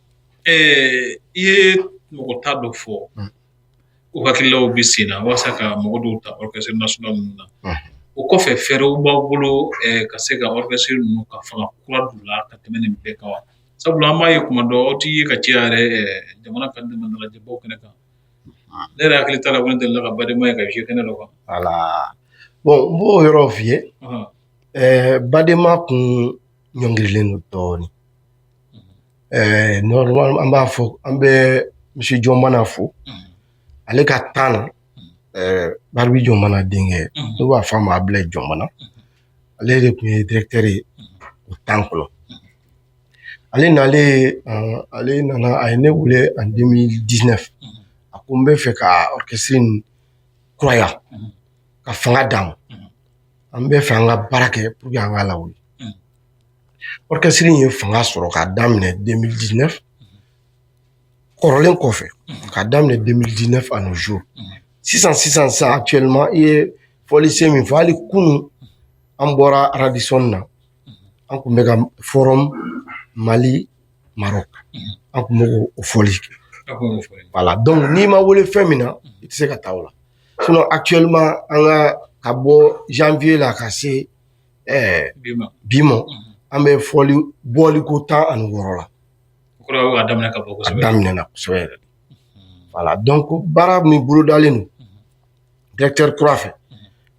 I ye mɔgɔ ta dɔ fɔ ko hakililaw bɛ sen na walasa ka mɔgɔ dɔw ta orchestre national ninnu na. O kɔfɛ, fɛɛrɛw b'aw bolo ka se ka orchestre ninnu ka fanga kura don u la ka tɛmɛ nin bɛɛ kan wa? Sabula an b'a ye kuma dɔ, aw ti ye ka caya yɛrɛ jamana ka dalajɛbaw kɛnɛ kan. Ne yɛrɛ hakili t'a la ko ne delila ka Badema ye ka jouer kɛnɛ dɔ kan. Voilà, bon, n b'o yɔrɔ f'i ye. Badema kun ɲɔngirilen don dɔɔnin. Normalement an b'a fɔ, an bɛ monsieur Jɔnbana fo, ale ka temps na, Baribi Jɔnbana denkɛ, n'u b'a fɔ a ma Abilaye Jɔnbana, ale de tun ye directeur ye o temps kɔnɔ. Ale nalen, ale nana, a ye ne wele en 2019, a ko n bɛ fɛ ka orchestre in kuraya, ka fanga d'a ma, an bɛ fɛ an ka baara kɛ pour que an k'a lawuli. Orchestre in ye fanga sɔrɔ k'a daminɛ 2019, kɔrɔlen kɔfɛ, k'a daminɛ 2019 à nos jours. Sisan sisan sisan, actuellement, i ye fɔlisen min fɔ, hali kunun an bɔra Radisson na, an kun bɛ ka forum Mali Maroc, an kun bɛ k'o fɔli kɛ. A kun y'o fɔ ye. Voilà, donc n'i ma wele fɛn min na, i tɛ se ka taa o la. Sinon actuellement, an ka bɔ janvier la ka se bi ma. Bi ma, an bɛ fɔli bɔliko 16 la. O kɔrɔ ye ko k'a daminɛ ka bɔ A kosɛbɛ. Daminɛna kosɛbɛ yɛrɛ. Voilà, donc baara min bolodalen don directeur kura fɛ,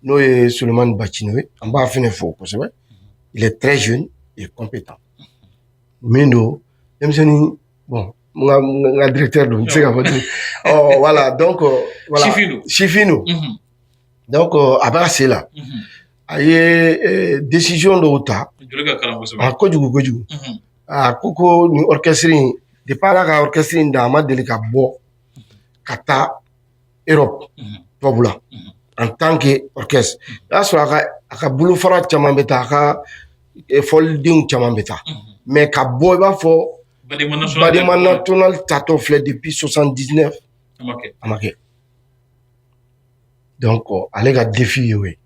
n'o ye Sulemani Bacino ye, an b'a fɛnɛ fo kosɛbɛ. Il est très jeune et compétent. Min don denmisɛnnin, bon, n ka directeur don, n tɛ se ka fɔ ten. Ɔ voilà, donc voilà. Sifin don. Sifin don. Donc a b'a se la. A ye décision dɔw ta. Joli ka kalan kosɛbɛ. A kojugu kojugu. A ko nin orchestre in, depuis Ala ka orchestre in da, a ma deli ka bɔ ka taa Europe, tubabula, en tant que orchestre. I y'a sɔrɔ a ka bolofara caman bɛ taa, a ka fɔlidenw caman bɛ taa, mais ka bɔ i b'a fɔ Badema national. Badema national tatɔ filɛ depuis 79. A ma kɛ. A ma kɛ. Donc ale ka défi ye o ye,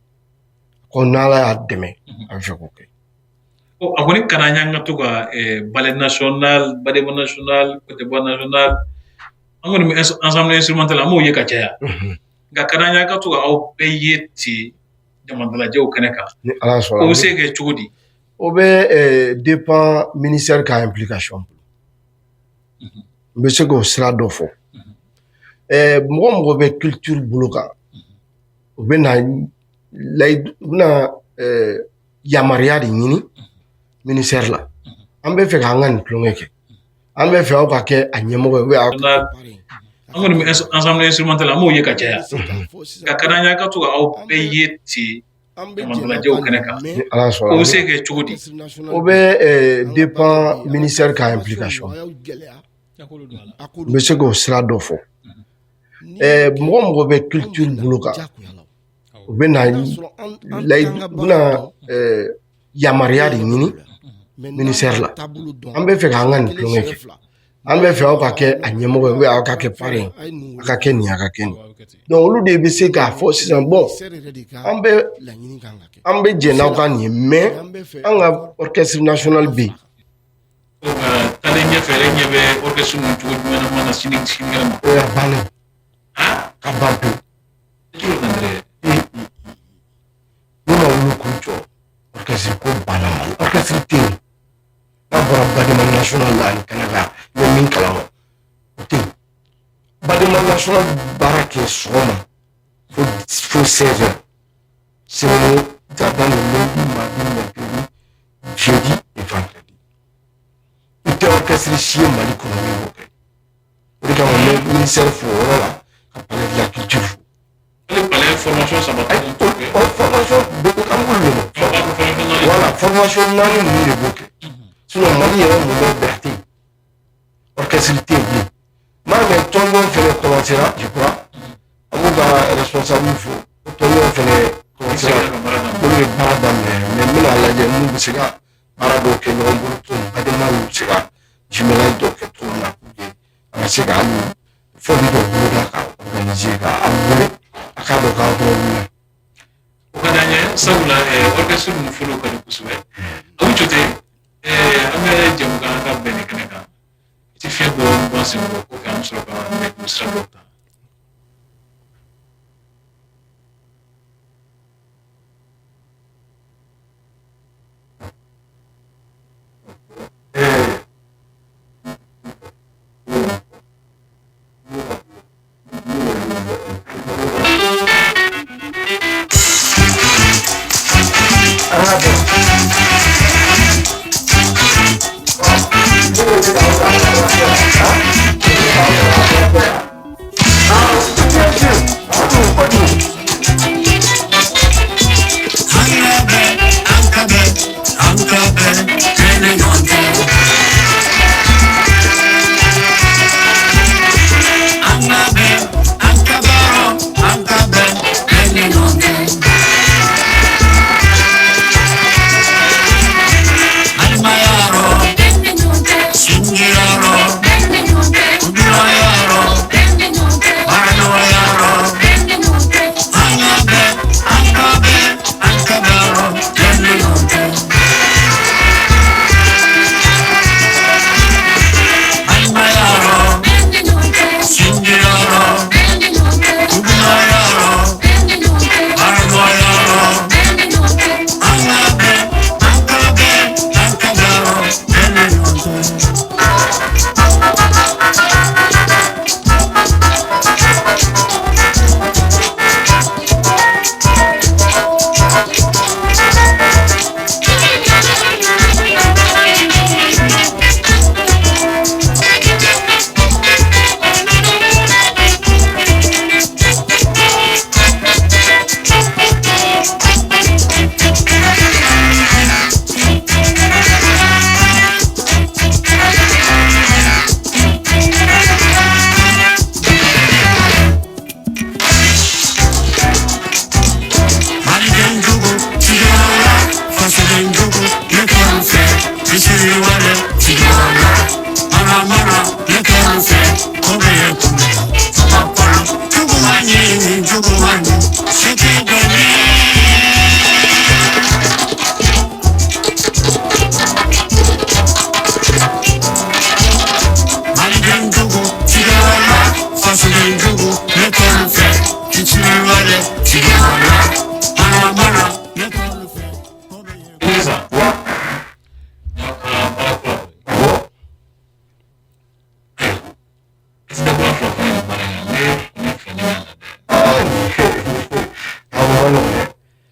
ko n'Ala y'a dɛmɛ, a bɛ fɛ k'o kɛ. A kɔni kana an ka to ka ballet national, Badema national, Koteba national, an kɔni bɛ ensemble instrumental, an b'o ye ka caya. Nka ka d'an ye an ka to ka aw bɛɛ ye ten jamadalajɛw kɛnɛ kan. Ni Ala sɔnna. O bɛ se ka kɛ cogo di? O bɛ dépend ministère ka implication bolo. N bɛ se k'o sira dɔ fɔ. Mɔgɔ mɔgɔ bɛ culture bolo kan, u bɛ na layidu, u bɛna yamaruya de ɲini ministère la. An bɛ fɛ k'an ka nin tulonkɛ kɛ, an bɛ fɛ aw ka kɛ a ɲɛmɔgɔ ye. An kɔni bɛ ensemble instrumental, an b'o ye ka caya. Nka ka d'an ye an ka to ka aw bɛɛ ye ten. Jamanajɛw kɛnɛ kan. Ni Ala sɔnna. O bɛ se ka kɛ cogo di? O bɛ dépend ministère ka implication. N bɛ se k'o sira dɔ fɔ. Mɔgɔ mɔgɔ bɛ culture bolo kan, u bɛ na u bɛna yamaruya de ɲini ministère la. An bɛ fɛ k'an ka nin tulonkɛ kɛ, an bɛ fɛ aw ka kɛ a ɲɛmɔgɔ ye, aw ka kɛ parrain ye, aw ka kɛ nin, a ka kɛ nin. Donc olu de bɛ se k'a fɔ sisan, bon, an bɛ jɛn n'aw ka nin ye, mais an ka orchestre national bɛ yen. Taalen ɲɛfɛ, e ɲɛ bɛ orchestre ninnu cogo jumɛn na mana sini sinikɛnɛ ma? O y'a bannen, ka ban pewu. N'u ma wuli k'u jɔ, orchestre ko banna Mali, orchestre tɛ yen. N'a bɔra Badema national la ani Kanaga, i bɛ min kalama, o tɛ yen. Badema national baara kɛ sɔgɔma fo 16 heures semaine, ça daminɛ lundi, mardi, mercredi, jeudi et vendredi. I tɛ orchestre si ye Mali kɔnɔ min b'o kɛ. O de kama n bɛ ministère fo o yɔrɔ la, ka palais de la culture fo. Hali palais formation saba. O formation bɛɛ an b'olu de dɔn. Voilà, formation naani ninnu de b'o kɛ. Sinon Mali yɛrɛ mun bɛ bɛɛ tɛ yen, orchestre tɛ yen bilen. M'a mɛn, tɔnjɔn fɛnɛ commencera, je crois. An b'u ka responsable fo. Tɔnjɔn fɛnɛ commencera, olu bɛ baara daminɛ, mais n bɛna lajɛ n'u bɛ se ka baara dɔw kɛ ɲɔgɔn bolo cogo min, Badema bɛ se ka jumelage dɔw kɛ cogo min na, pour que an ka se ka hali fɔli dɔw boloda ka organiser ka aw wele, a k'a dɔn k'aw fana wuli. O ka d'an ye, sabula orchestre ninnu fɔliw ka di kosɛbɛ. Abu Cote, an bɛ jɛmukan ka bɛn nin kɛnɛ kan, i ti fiɲɛ bɔ senkɔrɔ ko kɛ, an bɛ sɔrɔ ka nɛgɛjuru sira dɔw ta. Idrissa, Wa. N'aw ka baara kura dɔ ye. Awɔ. I tɛ kura fila fana nin baara in na, ne kɔni fɛ ne y'a la dɛ. A ma nɔgɔn dɛ.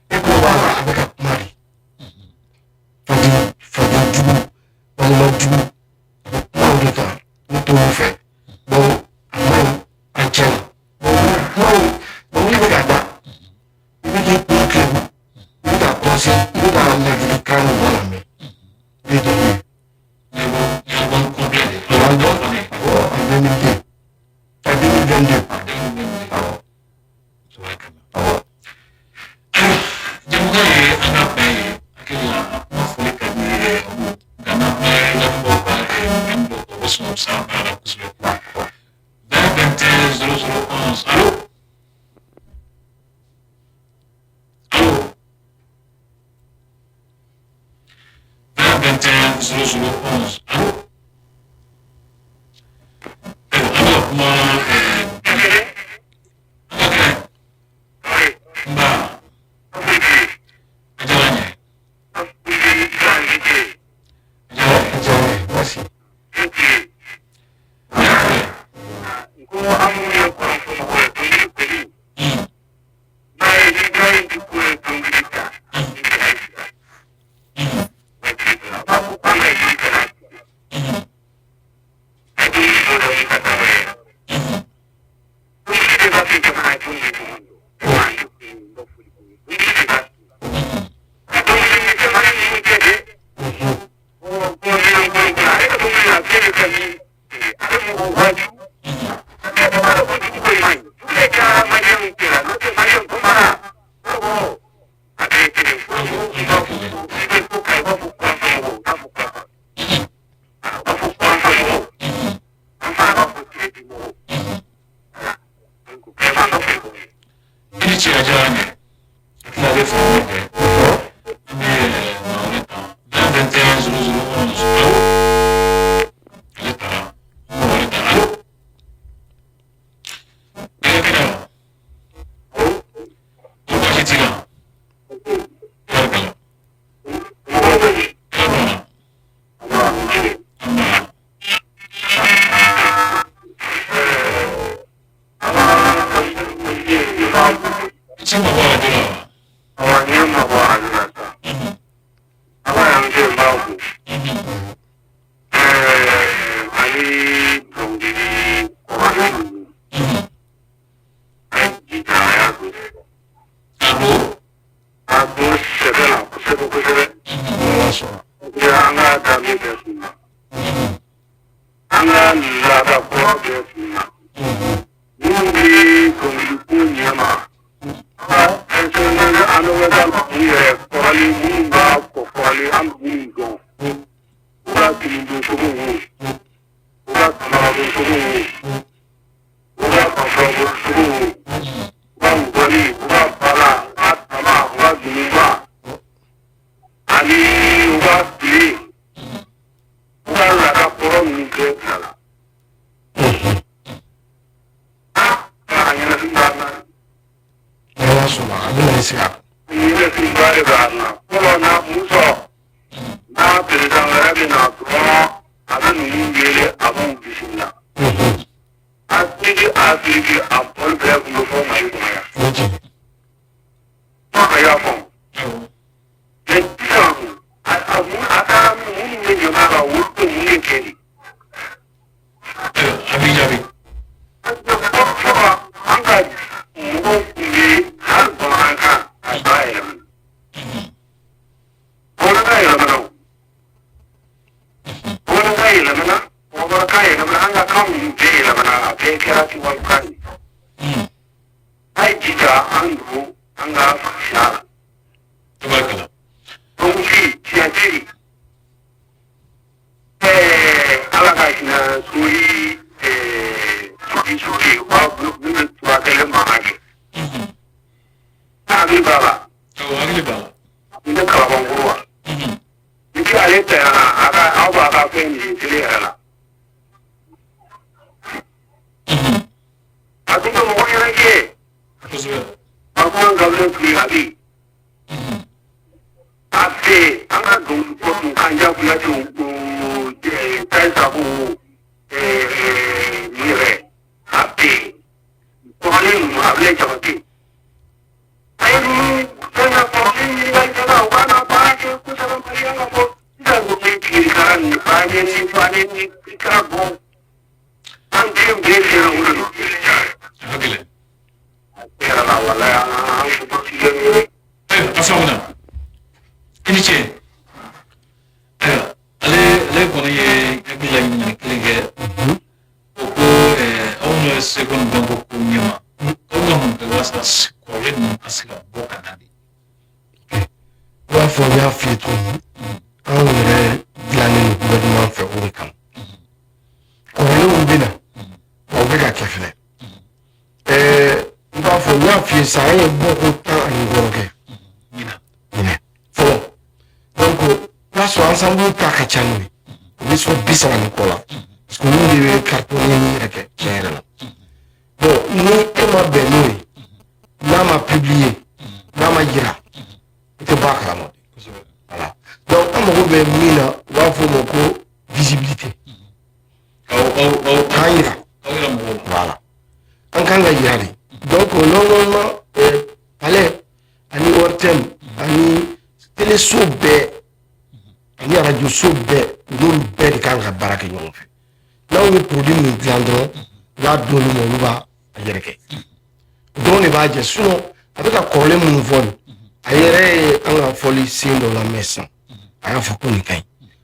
E ko b'a la, a bɛ ka kuma de. Faden jugu, walima jugu, a bɛ kuma o de kan, ne t'olu fɛ. Donc a man ɲi an cɛ la. Donc kuma in, dɔnkili bɛ ka da, i bɛ k'i kun tilen. 21 00 11. Allo? Ayiwa, an bɛ ka kuma an ka kɛnɛ. Nba, a diyara n ye. A diyara n ye. A diyara n ye, merci. I ni ce, a diyara n ye. Hakili la, a bɛ faamu kɛ. An bɛ maa wɛrɛ ta. 20 21 00 11. Allo? Ale taara. Mɔgɔ wɛrɛ ta. Allo? I ka kɛnɛ wa? Ko baasi t'i la? Tabarikala. Hɛrɛ b'an na. Nba. I t'i mabɔ arajo la wa? A don? Ala sɔnna. An ka laada kɔrɔ bɛɛ kunna minnu bɛ dɔnkiliko ɲɛma an bɛ taa u yɛrɛ kɔrɔlen minnu b'a fɔ kɔrɔlen, an bɛ minnu dɔn, u ka finidon cogo wo, u ka samaradon cogo wo, u ka pantalon cogo wo, u ka ngɔni, u ka bala, u ka tama, u ka dununba ani u ka fili, u ka laada kɔrɔ ninnu bɛɛ bila la. A ɲɛnafin b'an na. Ala sɔnna, a bɛna i sigi a kan. Ɲɛnafin ba de b'an na. Fɔlɔ na muso n'a président wɛrɛ bɛ na dɔrɔn, a bɛ ninnu wele, a b'u bisimila. Afiriki, Afiriki, a bɔli bɛɛ tun bɛ fɔ Mali kɔnɔ yan. O ye tiɲɛ. A y'a faamu. Awɔ. Mais sisan a mun a taara minnu bɛ ɲama kan, olu bɛ mun de kɛ de? Ayiwa, a b'i jaabi. Fɔlɔ an ka mɔgɔw tun bɛ hali bamanankan a b'a yɛlɛma. Bamanankan yɛlɛmana o. Bamanankan yɛlɛmana, bamanankan yɛlɛmana, an ka kan ninnu bɛɛ yɛlɛmana, a bɛɛ kɛra tubabukan ye. A ye jija an don an ka fasiya la. Tabarikala. Dɔnkili, tiyatiri, ala ka hinɛ sori suki suki, u b'a min bɛ tura kelen mankan kɛ. Hakili b'a la. Awɔ, hakili b'a la. N bɛ Kalabankɔrɔ wa. Ni ale tɛmɛna, a ka aw b'a ka fɛn nin télé yɛrɛ la. A tun bɛ mɔgɔ ɲɛnajɛ. Kosɛbɛ. A kuma Gabriel Touré a bɛ yen. A bɛɛ an ka dɔnkili kɔ tun Kanja Kuyate o, Tayi Sako o, nin yɛrɛ a bɛɛ kɔrɔlen ninnu, Abulayi Jabate. A ye ninnu fɛn ka kɔrɔlen ɲini ka jala, u ka na baara kɛ kosɛbɛ Mali la fɔ sisan ko bɛ tigɛ ni bannen ni bannen ni kira bɔ. An den bɛɛ sera o de ma. A ka gɛlɛn. Yɛrɛ la walayi an ko tigɛ ni. Ayiwa, a faamuna. I ni ce. Ayiwa, ale kɔni ye hakili la ɲininkali kelen kɛ. O ko aw n'o ye seko ni dɔnko ko ɲɛma, aw ka mun kɛ walasa kɔrɔlen ninnu ka se ka bɔ ka na de? I b'a fɔ n y'a f'i ye cogo min, anw yɛrɛ dilannen don gouvernement fɛ o de kama. Kɔrɔlenw bɛ na wa, u bɛ ka kɛ fɛnɛ. I b'a fɔ n y'a f'i ye sisan, an ye bɔko 16 kɛ ɲinan. Ɲinɛ fɔlɔ. Donc i b'a sɔrɔ sɔrɔ ensemble ta ka ca n'o ye, o bɛ sɔrɔ 30 ni kɔ la, parce que olu de bɛ cartonné ni yɛrɛ kɛ tiɲɛ yɛrɛ la. Bon, ni e ma bɛn n'o ye, n'a ma publier, n'a ma yira, i tɛ bɔ a kalama. Voilà, donc an mago bɛ min na, u b'a fɔ o ma ko visibilité. Aw K'an yira. Aw yira mɔgɔw la. Voilà, an kan ka yira de. Donc normalement, palais ani ORTM ani téléso bɛɛ ani arajo so bɛɛ, n'olu bɛɛ de kan ka baara kɛ ɲɔgɔn fɛ. N'anw ye produit min dilan dɔrɔn, u b'a d'olu ma, olu b'a yɛrɛkɛ dɔrɔn de b'a jɛ. Sinon a bɛ ka kɔrɔlen minnu fɔ nin, a yɛrɛ ye an ka fɔli sen dɔ lamɛn sisan, a y'a fɔ ko nin ka ɲi.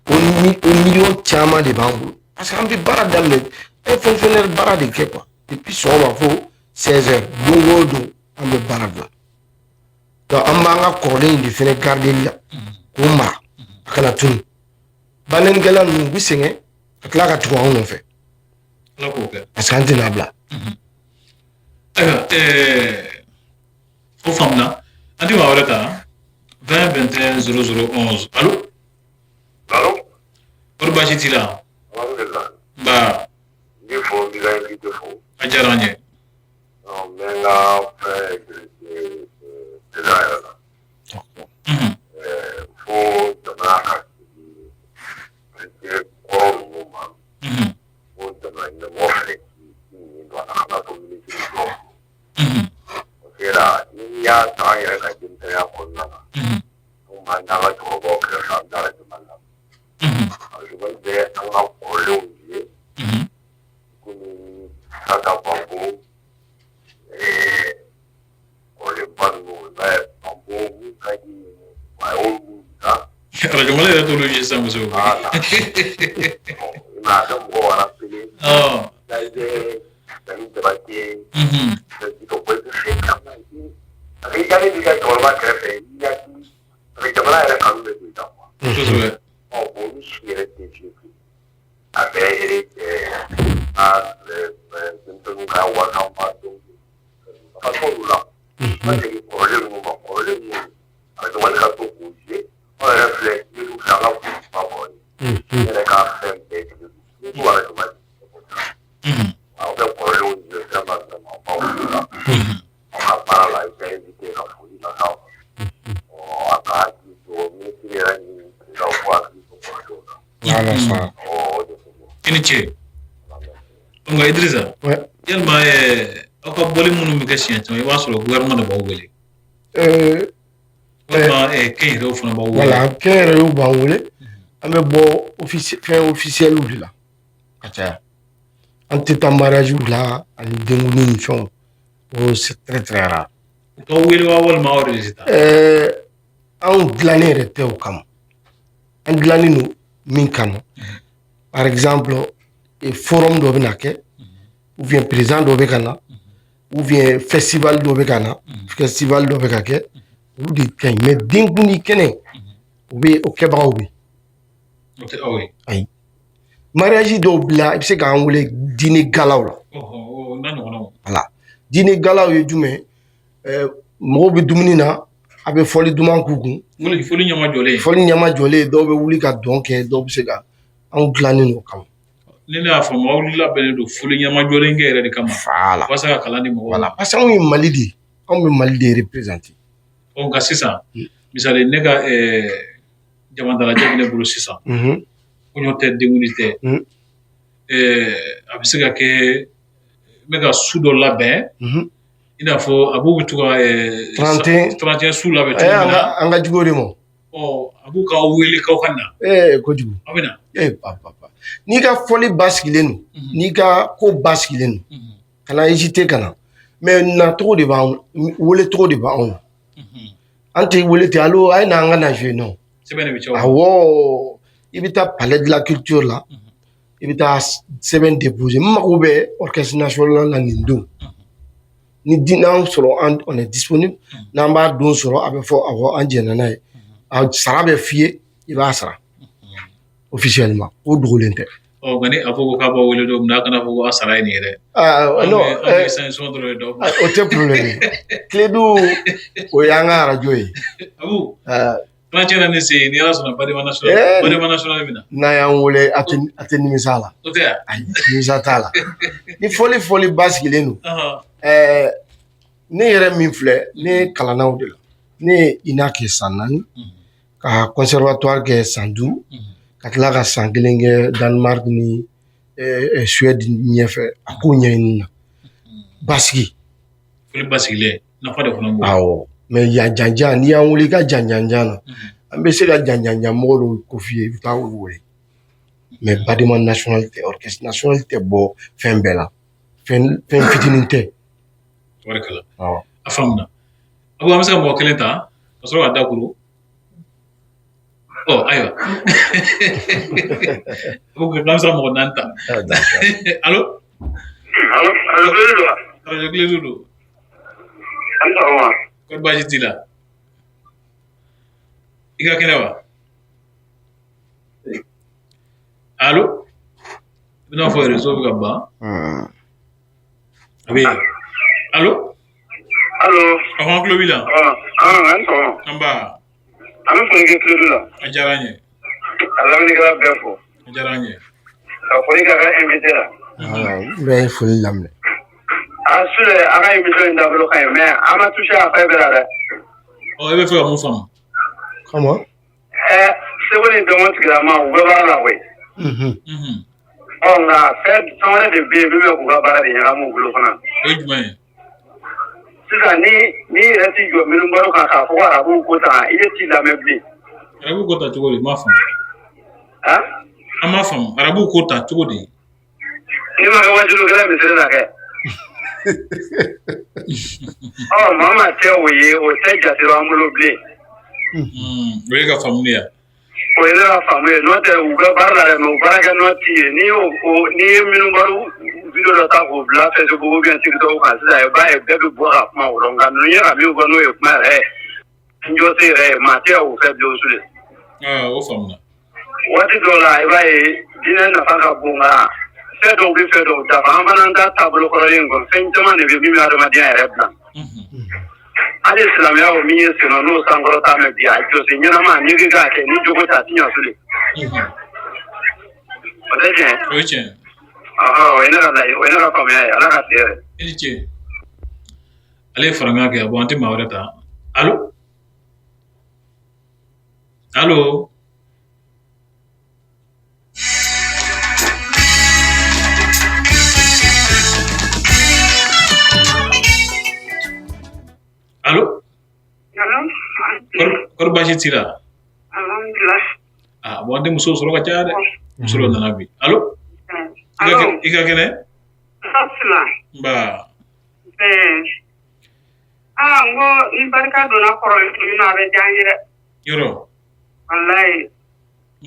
O ni o miliyɔn caman de b'an bolo, parce que an bɛ baara daminɛ, an ye fonctionnaire baara de kɛ quoi, depuis sɔgɔma fo 16 heures, don o don an bɛ baara dilan. Donc an b'an ka kɔrɔlen in de fɛnɛ garder la k'o mara, a kana tunu. Banɛnikɛla ninnu, u bɛ sɛgɛn ka tila ka tugu anw nɔfɛ. Ala k'o kɛ. Parce que an tɛna bila. Ayiwa, o faamuna. An tɛ maa wɛrɛ ta. 20 21 00 11. Allo? Allo? Kɔri baasi t'i la? Alhamdulilah. Nba. N b'i fo, n b'i ka invité fo. A diyara an ye. N bɛ n ka fɛn président yɛrɛ la. Fo jamana ka segin kɔrɔ ninnu ma. Fo jamana ɲɛmɔgɔ fɛnɛ k'i nin don a la, kana to minisiri dɔrɔn. Parce que la, n'i y'a ta an yɛrɛ ka denmisɛnninya kɔnɔna na, anw b'an da an ka cɛkɔrɔbaw kɛrɛfɛ, an taara jamana la. Arajo bɛ an ka kɔrɔlenw ye, komi Sata Banbo, kɔrɔlenba ninnu, i b'a ye Banbo mun ka di, a y'olu ta. Arajo Mali yɛrɛ t'olu ye sisan kosɛbɛ. Voilà. Bon, i m'a ye, a bɛ mɔgɔw rappeler. I bɛ Dani Jabate, ka bɔ, i bɛ fɛn caman ye. Parce que i dalen b'i ka cɛkɔrɔba kɛrɛfɛ, i hakili, parce que jamana yɛrɛ kanu bɛ don i la quoi. Ɔ, olu si yɛrɛ tɛ fiyewu fiyewu. A bɛɛ ye a denmisɛnninw ka wakanba dɔn. Nafa t'olu la. An segin kɔrɔlen ninnu ma, kɔrɔlen ninnu, arajo Mali ka to k'u ye. Anw yɛrɛ filɛ, minnu filɛ, an ka ba kɔrɔ ye. Ne yɛrɛ ka fɛn bɛɛ tigɛ ni ko arajo Mali. Aw bɛ kɔrɔlenw ye vraiment vraiment, aw b'aw la. Aw ka baara la, i ka invité ka foli las'aw ma. Ɔ, a ka hakili to minisiri yɛrɛ ni président, k'u hakili to kɔrɔlenw la. Ala sɔnna. Ɔ, o de don. I ni ce. Nka Idrissa, yalima aw ka bɔli minnu bɛ kɛ siɲɛ caman, i b'a sɔrɔ gouvernement de b'aw wele, walima kɛnyɛrɛyew fana b'aw wele? Voilà, kɛnyɛrɛyew b'an wele. An bɛ bɔ office, fɛn officiel de la ka caya. An tɛ taa mariage la ani denkundi ni fɛnw, o c'est très très rare. U t'aw wele wa, walima aw yɛrɛ de tɛ taa? Anw dilannen yɛrɛ tɛ o kama. An dilannen don min kama, par exemple forum dɔ bɛ na kɛ, ou bien président dɔ bɛ ka na, ou bien festival dɔ bɛ ka na, festival dɔ bɛ ka kɛ, olu de ka ɲi. Mais denkundi kɛnɛ, o bɛ o kɛbagaw bɛ yen. O tɛ aw ye? Ayi, mariage dɔw bila, i bɛ se k'an wele dîner galaw la. Ɔhɔ, o n'a ɲɔgɔnnaw. Voilà, dîner galaw ye jumɛn? Mɔgɔw bɛ dumuni na, a bɛ fɔli duman k'u kun. Foli ɲɛma jɔlen. Fɔli ɲɛma jɔlen, dɔw bɛ wuli ka dɔn kɛ, dɔw bɛ se ka, anw dilannen don o kama. Ni ne y'a faamu, aw labɛnnen don foli ɲɛma jɔlen kɛ yɛrɛ de kama. Voilà. Walasa ka kalan di mɔgɔw ma. Voilà, parce que anw ye Mali de ye, anw bɛ Mali de représenter. Ɔ, nka sisan, misali, ne ka jamadalajɛ bɛ ne bolo sisan, kɔɲɔ tɛ, denkundi tɛ, a bɛ se ka kɛ n bɛ ka su dɔ labɛn, i n'a fɔ a b'u bɛ to ka 31. 31 su labɛn cogo an min ka na. An ka jugu o de ma. Ɔ, a b'u k'aw wele k'aw ka na. Kojugu. Aw bɛ na. Pa pa pa, n'i ka fɔli basigilen don, n'i ka ko basigilen don, kana hésiter ka na. Mais nacogo de b'anw, wele cogo de b'anw na. An tɛ wele ten: "Allo, a ye na, an ka na jouer." Non. Sɛbɛn de bɛ ci aw ma. Awɔ, i bɛ taa Palais de la Culture la, i bɛ taa sɛbɛn déposer: "N mago bɛ orchestre national la nin don." Ni di n'an sɔrɔ, an on est disponible. N'an b'a don sɔrɔ, a bɛ fɔ awɔ, an jɛnna n'a ye. A sara bɛ f'i ye, i b'a sara officiellement, o dogolen tɛ. Ɔ, nka ni a fɔ ko k'a b'aw wele don min na, a kana fɔ ko a sara ye nin ye dɛ. Ah non. An bɛ sanction dɔrɔn de d'aw ma. O tɛ problème ye. Kledu, o y'an ka arajo ye. Abu. Tilancɛ na ne se ni Ala sɔnna Badema national Badema national bɛ na. N'a y'an wele a tɛ nimisa la. O tɛ yan. Ayi, nimisa t'a la. Ni fɔli basigilen don. Ne yɛrɛ min filɛ, ne kalanna o de la. Ne ye INA kɛ san 4, ka conservatoire kɛ san 5, ka tila ka san 1 kɛ Danemark ni Suède ɲɛfɛ a ko ɲɛɲini na. Basigi. Fɔli basigilen nafa de fana b'o. Awɔ, mais yan janjan n'i y'an wele i ka janjanjan na, an bɛ se ka janjanjan mɔgɔ dɔw ko f'i ye, i bɛ taa olu wele. Mais Badema national tɛ, orchestre national tɛ bɔ fɛn bɛɛ la. Fɛn fitinin tɛ. Tabarikala. Awɔ. A faamuna. A ko an bɛ se ka mɔgɔ kelen ta ka sɔrɔ ka da kuru. Ɔ ayiwa. A ko k'an bɛ se ka mɔgɔ 4 ta. Allo. Allo, radio Kledu don wa? Radio Kledu don. An ni sɔgɔma. Kɔri baasi t'i la? I ka kɛnɛ wa? Allo. I bɛna fɔ réseau bɛ ka ban. A bɛ yen. Allo. Allo. Ɔhɔn, an tulo b'i la. An ni sɔgɔma. Nba. An bɛ foli kɛ Kledu la. A diyara an ye. Ka lamɛnnikɛla bɛɛ fo. A diyara an ye. Ka foli k'a ka invité la. N bɛ foli laminɛ. A Sule, a ka émission in taabolo ka ɲi mais an ma touché a fɛn bɛɛ la dɛ. Ɔ, e bɛ fɛ ka mun faamu? Comment? Seko ni dɔnko tigilama u bɛ baara la koyi. Ɔ nka fɛn wɛrɛ de bɛ yen min bɛ k'u ka baara de ɲagami u bolo fana. O ye jumɛn ye? Sisan ni n'i yɛrɛ t'i jɔ minnu kan k'a fɔ ko arabuw ko tan, i t'i lamɛn bilen. Arabuw ko ta cogo di? N m'a faamu. An m'a faamu. Arabuw ko ta cogo di? N'i ma kɛ wajulukɛla misiri la kɛ. Ɔ maa maa tɛ o ye, o tɛ jate an bolo bilen. O ye ka faamu ye. O ye ne ka faamu ye, n'o tɛ u bɛ baara la dɛ, mais u baarakɛ nɔ t'i ye. N'i y'o n'i ye minnu baro vidéo dɔ ta k'o bila Facebook ou bien TikTok kan sisan, i b'a ye bɛɛ bɛ bɔ ka kuma o rɔ. Nka ninnu ye ka min fɔ n'o ye kuma yɛrɛ ye, n jɔ se yɛrɛ ye, maa tɛ o fɛ bilen Sule. O faamuna. Waati dɔw la i b'a ye diinɛ nafa ka bon, nka fɛn dɔw bɛ fɛn dɔw dafa. An fana ta taabolo kɔrɔlen kɔ, fɛn caman de bɛ min bɛ adamadenya yɛrɛ bila. Hali silamɛya o min ye sen n'o sankɔrɔta mɛn bi, a jɔsen ɲɛnama n'i k'i k'a kɛ ni jogo ta, a ti ɲɛ Sule. O tɛ tiɲɛ? O ye tiɲɛ. O ye ne ka laɲini, o ye ne ka faamuya ye. Ala ka tile yɛrɛ. I ni ce. Ale ye farankan kɛ, bon an tɛ maa wɛrɛ ta. Allo. Allo. Allo. Kɔri baasi t'i la? Alhamdulillah. Ah, bon an tɛ musow sɔrɔ ka caya dɛ. Muso dɔ nana bi. Allo. Allo. I ka kɛnɛ? Fila. Nba. Ah, n ko ni barika donna kɔrɔlen min na, a bɛ diya n ye dɛ. Yɔrɔ. Walayi. E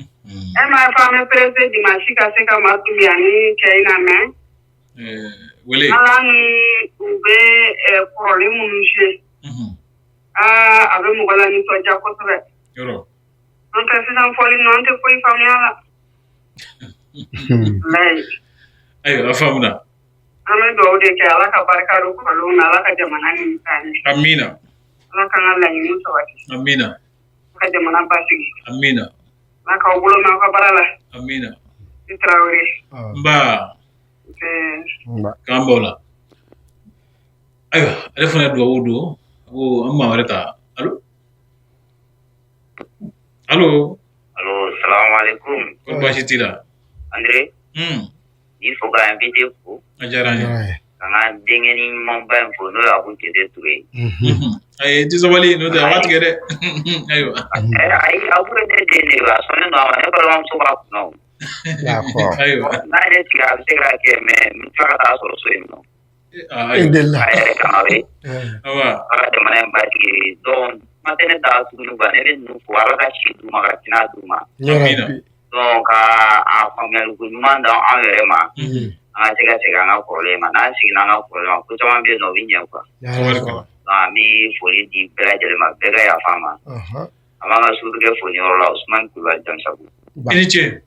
m'a fɔ an bɛ pressé dimanche ka se ka maa Dunbiya ni cɛ in na mɛn. Wele. Ala ni u bɛ kɔrɔlen minnu jouer. Aa, a bɛ mɔgɔ la nisɔndiya kosɛbɛ. Yɔrɔ. An tɛ sisan fɔli ninnu, an tɛ foyi faamuya la. Walayi. Ayiwa, a faamuna. An bɛ dugawu de kɛ, Ala ka barika don kɔrɔlenw na, Ala ka jamana nin taa ɲɛ. Amina. Ala k'an ka laɲiniw sabati. Amina. Ala ka jamana basigi. Amina. Ala k'aw bolo mɛn aw ka baara la. Amina. I Tarawele. Nba. K'an b'aw la. Ayiwa, ale fana ye dugawu don. A ko an maa wɛrɛ ta. Allo. Allo. Allo, salamu alaikum. Kɔri baasi t'i la? André. N'i fo ka invité fo. A diyara n ye. Ka n ka denkɛni ɲumanba in fo, n'o ye Abu Tete Ture ye. Ayi, ti sabali, n'o tɛ a b'a tigɛ dɛ. Ayiwa. Ayi, Abu ye ne den de ye, a sɔnnen don a ma, ne balimamuso b'a kunna o. D'accord. Ayiwa. N'a ye ne tigɛ, a bɛ se k'a kɛ, mais n bɛ tila ka taa sɔrɔ so yen nɔ. I delila. A yɛrɛ kama bɛ. Awa. Ala ka jamana in basigi. Donc, kuma tɛ ne ta tuguni quoi, ne bɛ ninnu fo, Ala ka si d'u ma, ka kɛnɛya d'u ma. Amina. Donc, ka a faamuyali ko ɲuman d'an yɛrɛ ma. An ka se ka segin an ka kɔrɔlen ma, n'an seginna an ka kɔrɔlen ma, ko caman bɛ yen nɔ, o bɛ ɲɛ quoi. Donc, an bɛ foli di bɛɛ lajɛlen ma, bɛɛ ka yafa an ma. An b'an ka sukɛ fo niyɔrɔ la, Usumani Kulubali Damisagu. I ni ce.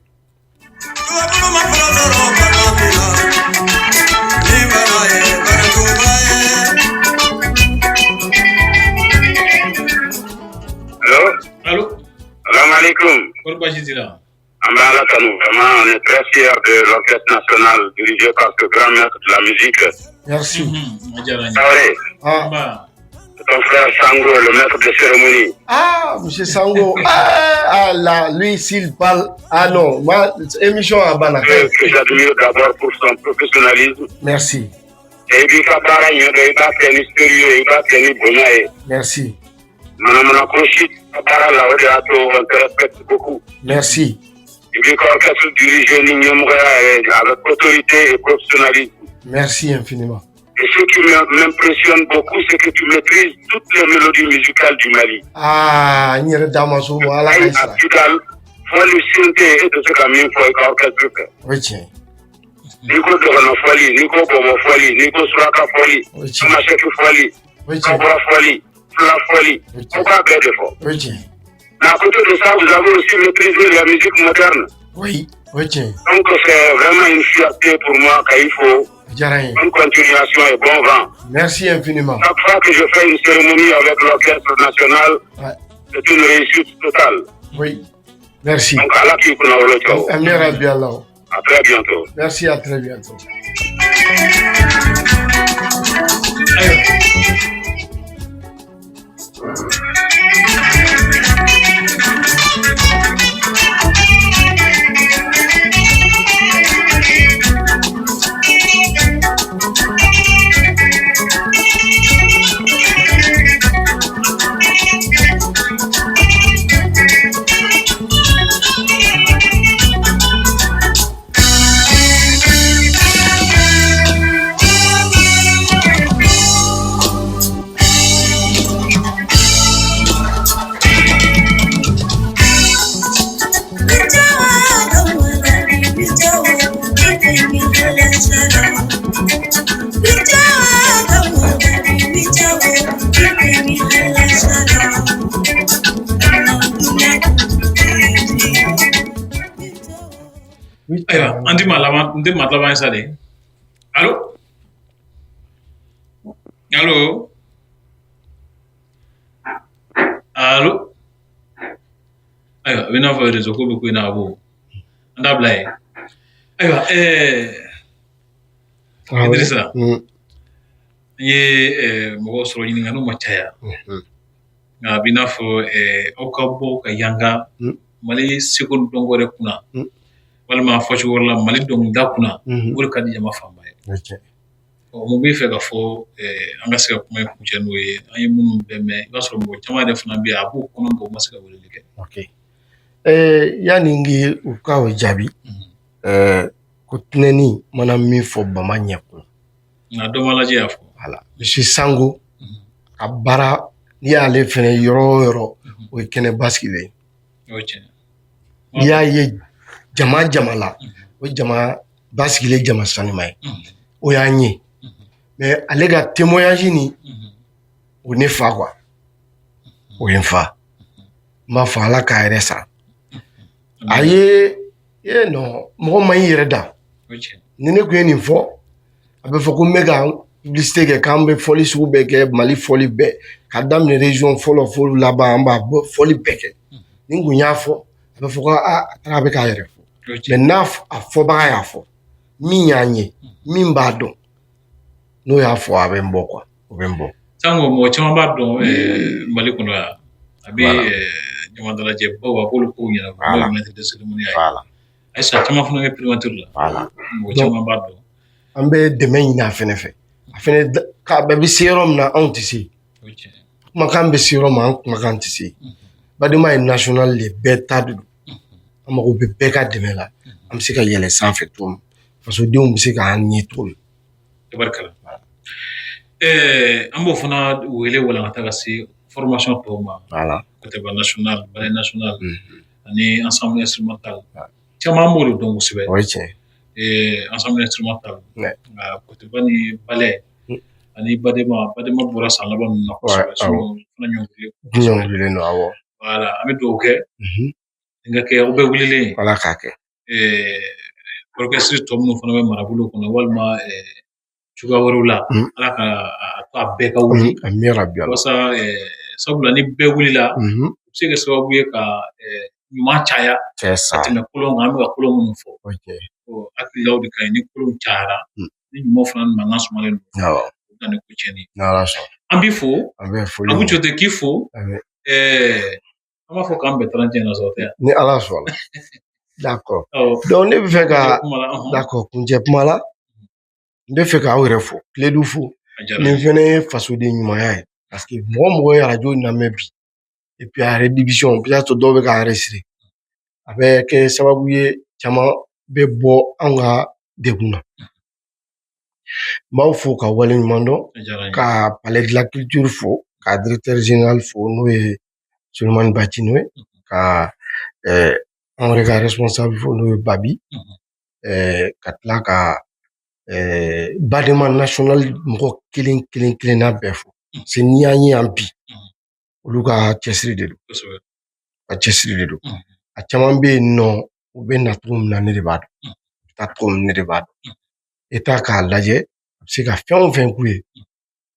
Allo. Allo. alaikum. Kɔri baasi t'i la? An bɛ Ala tanu, vraiment, on est très fiers de l'orchestre national dirigé par ce grand maître de la musique. Merci. A diyara n ye. Traoré, Ah, Nba. ton frère Sango, le maître de cérémonie. Ah, monsieur Sango. Ah, ah, là, lui, s'il parle. Ah non, moi, émission à Bana. Que j'admire d'abord pour son professionnalisme. Merci. Et puis, ka baara ɲɛ dɔn, i b'a kɛ ni sérieux, i b'a kɛ ni bonya ye. Merci. Manamana ko si ka baara la, o de y'a to on te respecte beaucoup. Merci. I b'i ka orchestre diriger ni ɲɛmɔgɔya yɛrɛ avec autorité et professionnalisme. Merci infiniment. Et ce qui m'impressionne beaucoup, c'est que tu maîtrises toutes les mélodies musicales du Mali. Ah, n yɛrɛ d'a ma so ma, Ala ka Ayi, i a sara. Kidal, fɔli sen tɛ yen, e tɛ se ka min fɔ i ka orchestre fɛ. O ye tiɲɛ ye. N'i ko dɔgɔnɔ fɔli, n'i ko bɔbɔ fɔli, n'i ko suraka fɔli, O ye tiɲɛ ye. tamasɛki fɔli, O ye tiɲɛ ye. kabura fɔli, fila fɔli, O ye tiɲɛ aw b'a bɛɛ de fɔ. O ye tiɲɛ ye. Mais à côté de ça, vous avez aussi maîtrisé la musique moderne. Oui, o ye tiɲɛ ye. Donc c'est vraiment une fierté pour moi qu'il faut O diyara n ye. bonne continuation et bon vent. Merci infiniment. Chaque fois que je fais une cérémonie avec l'orchestre national, c'est une réussite totale. Oui. Merci. Donc Ala k'i kunna wolo cɛw. Amina rabbi Allah. À très bientôt. Merci, à très bientôt. Ayiwa. Ayiwa, an ti maa laban, n tɛ maa laban ye sa de. Allo, allo, allo. Ayiwa, a bɛ n'a fɔ réseau ko bɛ ko in na, a b'o an t'a bila yen. Ayiwa, Idrissa, n ye mɔgɔw sɔrɔ, ɲininkaliw ma caya, nka a b'i n'a fɔ aw ka bɔ ka yanga Mali seko ni dɔnko yɛrɛ kunna, walima fɔcogo wɛrɛ la, Mali dɔnkilida kunna, o de ka di jama fanba ye. O ye tiɲɛ. Ɔ, mun b'i fɛ ka fɔ, an ka se ka kuma in kuncɛ n'o ye? An ye minnu bɛɛ mɛn, i b'a sɔrɔ mɔgɔ caman yɛrɛ fana bɛ yen, a b'o kɔnɔ, nka u ma se ka weleli kɛ. Ok. Yanni n k'i u ka o jaabi, ko tɛnɛni mana min fɔ bama ɲɛ kun. Nka dɔ ma lajɛ y'a fɔ. Voilà. Monsieur Sango ka baara, n'i y'ale fɛnɛ yɔrɔ o yɔrɔ, o ye kɛnɛ basigilen ye. O ye tiɲɛ. N'i y'a ye jama jama la, o ye jama basigilen, jama sanuma ye. O y'an ye. Mais ale ka témoignage nin, o ne fa quoi. O ye n fa. N b'a fɔ Ala k'a yɛrɛ sara. A ye e non, mɔgɔ ma i yɛrɛ da. O ye tiɲɛ. Ni ne tun ye nin fɔ, a bɛ fɔ ko n bɛ ka publicité kɛ, k'an bɛ fɔli sugu bɛɛ kɛ, Mali fɔli bɛɛ, ka daminɛ région fɔlɔ fo laban, an b'a bɔ fɔli bɛɛ kɛ. Ni n kun y'a fɔ, a bɛ fɔ ko aa, a taara a bɛ k'a yɛrɛ fɔ. O ye tiɲɛ. Mais n'a a fɔbaga y'a fɔ, min y'an ye, min b'a dɔn, n'o y'a fɔ, a bɛ n bɔ quoi, o bɛ n bɔ. Sango, mɔgɔ caman b'a dɔn Mali kɔnɔ yan, a bɛ jama dalajɛbaw, a b'olu kow ɲɛnabɔ, n'o ye maître de cérémonie ye. Ayisa, caman fana bɛ primature la. Mɔgɔ caman b'a dɔn. An bɛ dɛmɛ ɲini a fɛnɛ fɛ. A fɛnɛ k'a bɛɛ bɛ se yɔrɔ min na, anw tɛ se. O ye tiɲɛ. Kumakan bɛ se yɔrɔ min, an kumakan tɛ se. Badema ye national de, bɛɛ ta de don. An mago bɛ bɛɛ ka dɛmɛ la. An bɛ se ka yɛlɛ sanfɛ cogo min, fasodenw bɛ se k'an ye cogo min. Tabarikala. An b'o fana wele walankata ka se formation tɔw ma. Koteba national, ballet national, ani ensemble instrumental. Caman b'o de dɔn kosɛbɛ. O ye tiɲɛ ye. Ensemble instrumental. Nka Koteba ni ballet ani Badema, Badema bɔra san laban ninnu na kosɛbɛ. Sinon fana ɲɔngirilen. Ɲɔngirilen don, awɔ. Voilà, an bɛ dugawu kɛ. N ka kɛ aw bɛɛ wulilen ye. Ala k'a kɛ. Orchestre tɔ minnu fana bɛ marabolo kɔnɔ, walima cogoya wɛrɛw la, Ala ka a to a bɛɛ ka wuli. Amina rabbi Allah. Walasa sabula ni bɛɛ wulila, o bɛ se ka kɛ sababu ye ka ɲuman caya C'est ça. ka tɛmɛ kolon kan. An bɛ ka kolon minnu fɔ, o hakililaw de ka ɲi. Ni kolon cayara, ni ɲuman fana mankan sumalen don, o bɛ na ni ko tiɲɛni ye. N'Ala sɔnna. An b'i fo. An bɛ foli. Abu Cote, k'i fo. An b'a fɔ k'an bɛn 31 na sɔrɔ tɛ yan. Ni Ala sɔnna. D'accord. Donc ne bɛ fɛ ka, d'accord, kuncɛ kuma la, n bɛ fɛ k'aw yɛrɛ fo, Kiledu fo. Nin fɛnɛ ye fasoden ɲumanya ye, parce que mɔgɔ mɔgɔ ye arajo lamɛn bi, et puis a rediffusion, peut-être dɔw bɛ k'a enregistrer, a bɛ kɛ sababu ye caman bɛ bɔ anw ka degun na. N b'aw fo ka waleɲuman dɔn, ka Palais de la Culture fo, ka directeur général fo, n'o ye Solomani Bacino ye, ka anw yɛrɛ ka responsable fo, n'o ye Babi, ka tila ka Badema national mɔgɔ kelen kelen kelenna bɛɛ fo. Parce que n'i y'an ye yan bi, olu ka cɛsiri de don, ka cɛsiri de don. A caman bɛ yen nɔ, u bɛ na cogo min na, ne de b'a dɔn, u bɛ taa cogo min, ne de b'a dɔn. État k'a lajɛ, a bɛ se ka fɛn o fɛn k'u ye,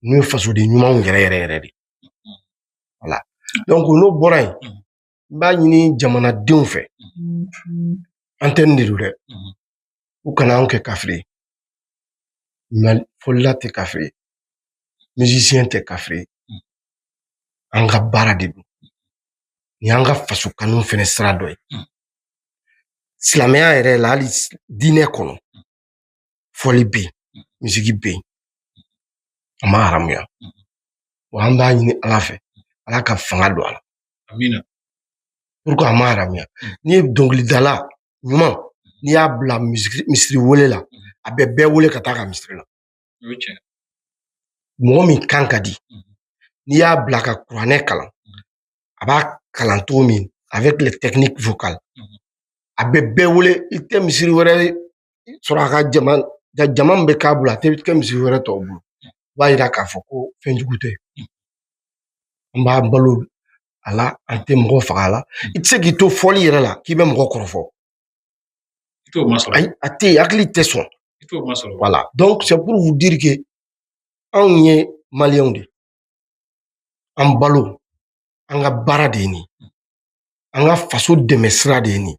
n'u ye fasoden ɲumanw yɛrɛ yɛrɛ yɛrɛ de. Voilà. Donc n'o bɔra yen, n b'a ɲini jamanadenw fɛ, antenne de don dɛ, u kana anw kɛ kafiri ye. Fɔlila tɛ kafiri ye, musicien tɛ kafiri ye, an ka baara de don. Nin y'an ka faso kanu fɛnɛ sira dɔ ye. Silamɛya yɛrɛ la, hali diinɛ kɔnɔ, fɔli bɛ yen, misiki bɛ yen, a ma haramuya. Wa an b'a ɲini Ala fɛ, Ala ka fanga don a la. Amina. Pourquoi a ma haramuya? N'i ye dɔnkilidala ɲuman, n'i y'a bila misiri wele la, a bɛ bɛɛ wele ka taa ka misiri la. Mɔgɔ min kan ka di, n'i y'a bila ka kuranɛ kalan, a b'a kalan cogo min avec les techniques vocales, a bɛ bɛɛ wele. I tɛ misiri wɛrɛ sɔrɔ a ka jama, jama min bɛ k'a bolo, a tɛ kɛ misiri wɛrɛ tɔw bolo. O b'a yira k'a fɔ ko fɛn jugu tɛ. An b'an balo a la, an tɛ mɔgɔ faga a la. I tɛ se k'i to fɔli yɛrɛ la k'i bɛ mɔgɔ kɔrɔfɔ. Ayi, a tɛ yen, hakili tɛ sɔn. Voilà. Donc c'est pour vous dire que anw ye maliyɛnw de, an balo, an ka baara de ye nin, an ka faso dɛmɛ sira de ye nin.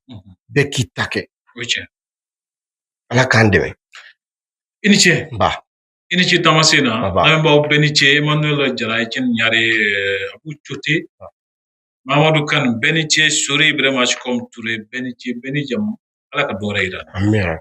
Bɛɛ k'i ta kɛ. Ala k'an dɛmɛ. I ni ce. Ba. I ni ce tamasen na. Lamɛnbaaw bɛɛ ni ce. Emmanuel Jara, Etienne Ɲare, Abu Cote, Mamadu Kane, bɛɛ ni ce. Sori Ibrahima Asikom Ture, bɛɛ ni ce, bɛɛ ni jamu. Ala ka dɔ wɛrɛ yira. Amina.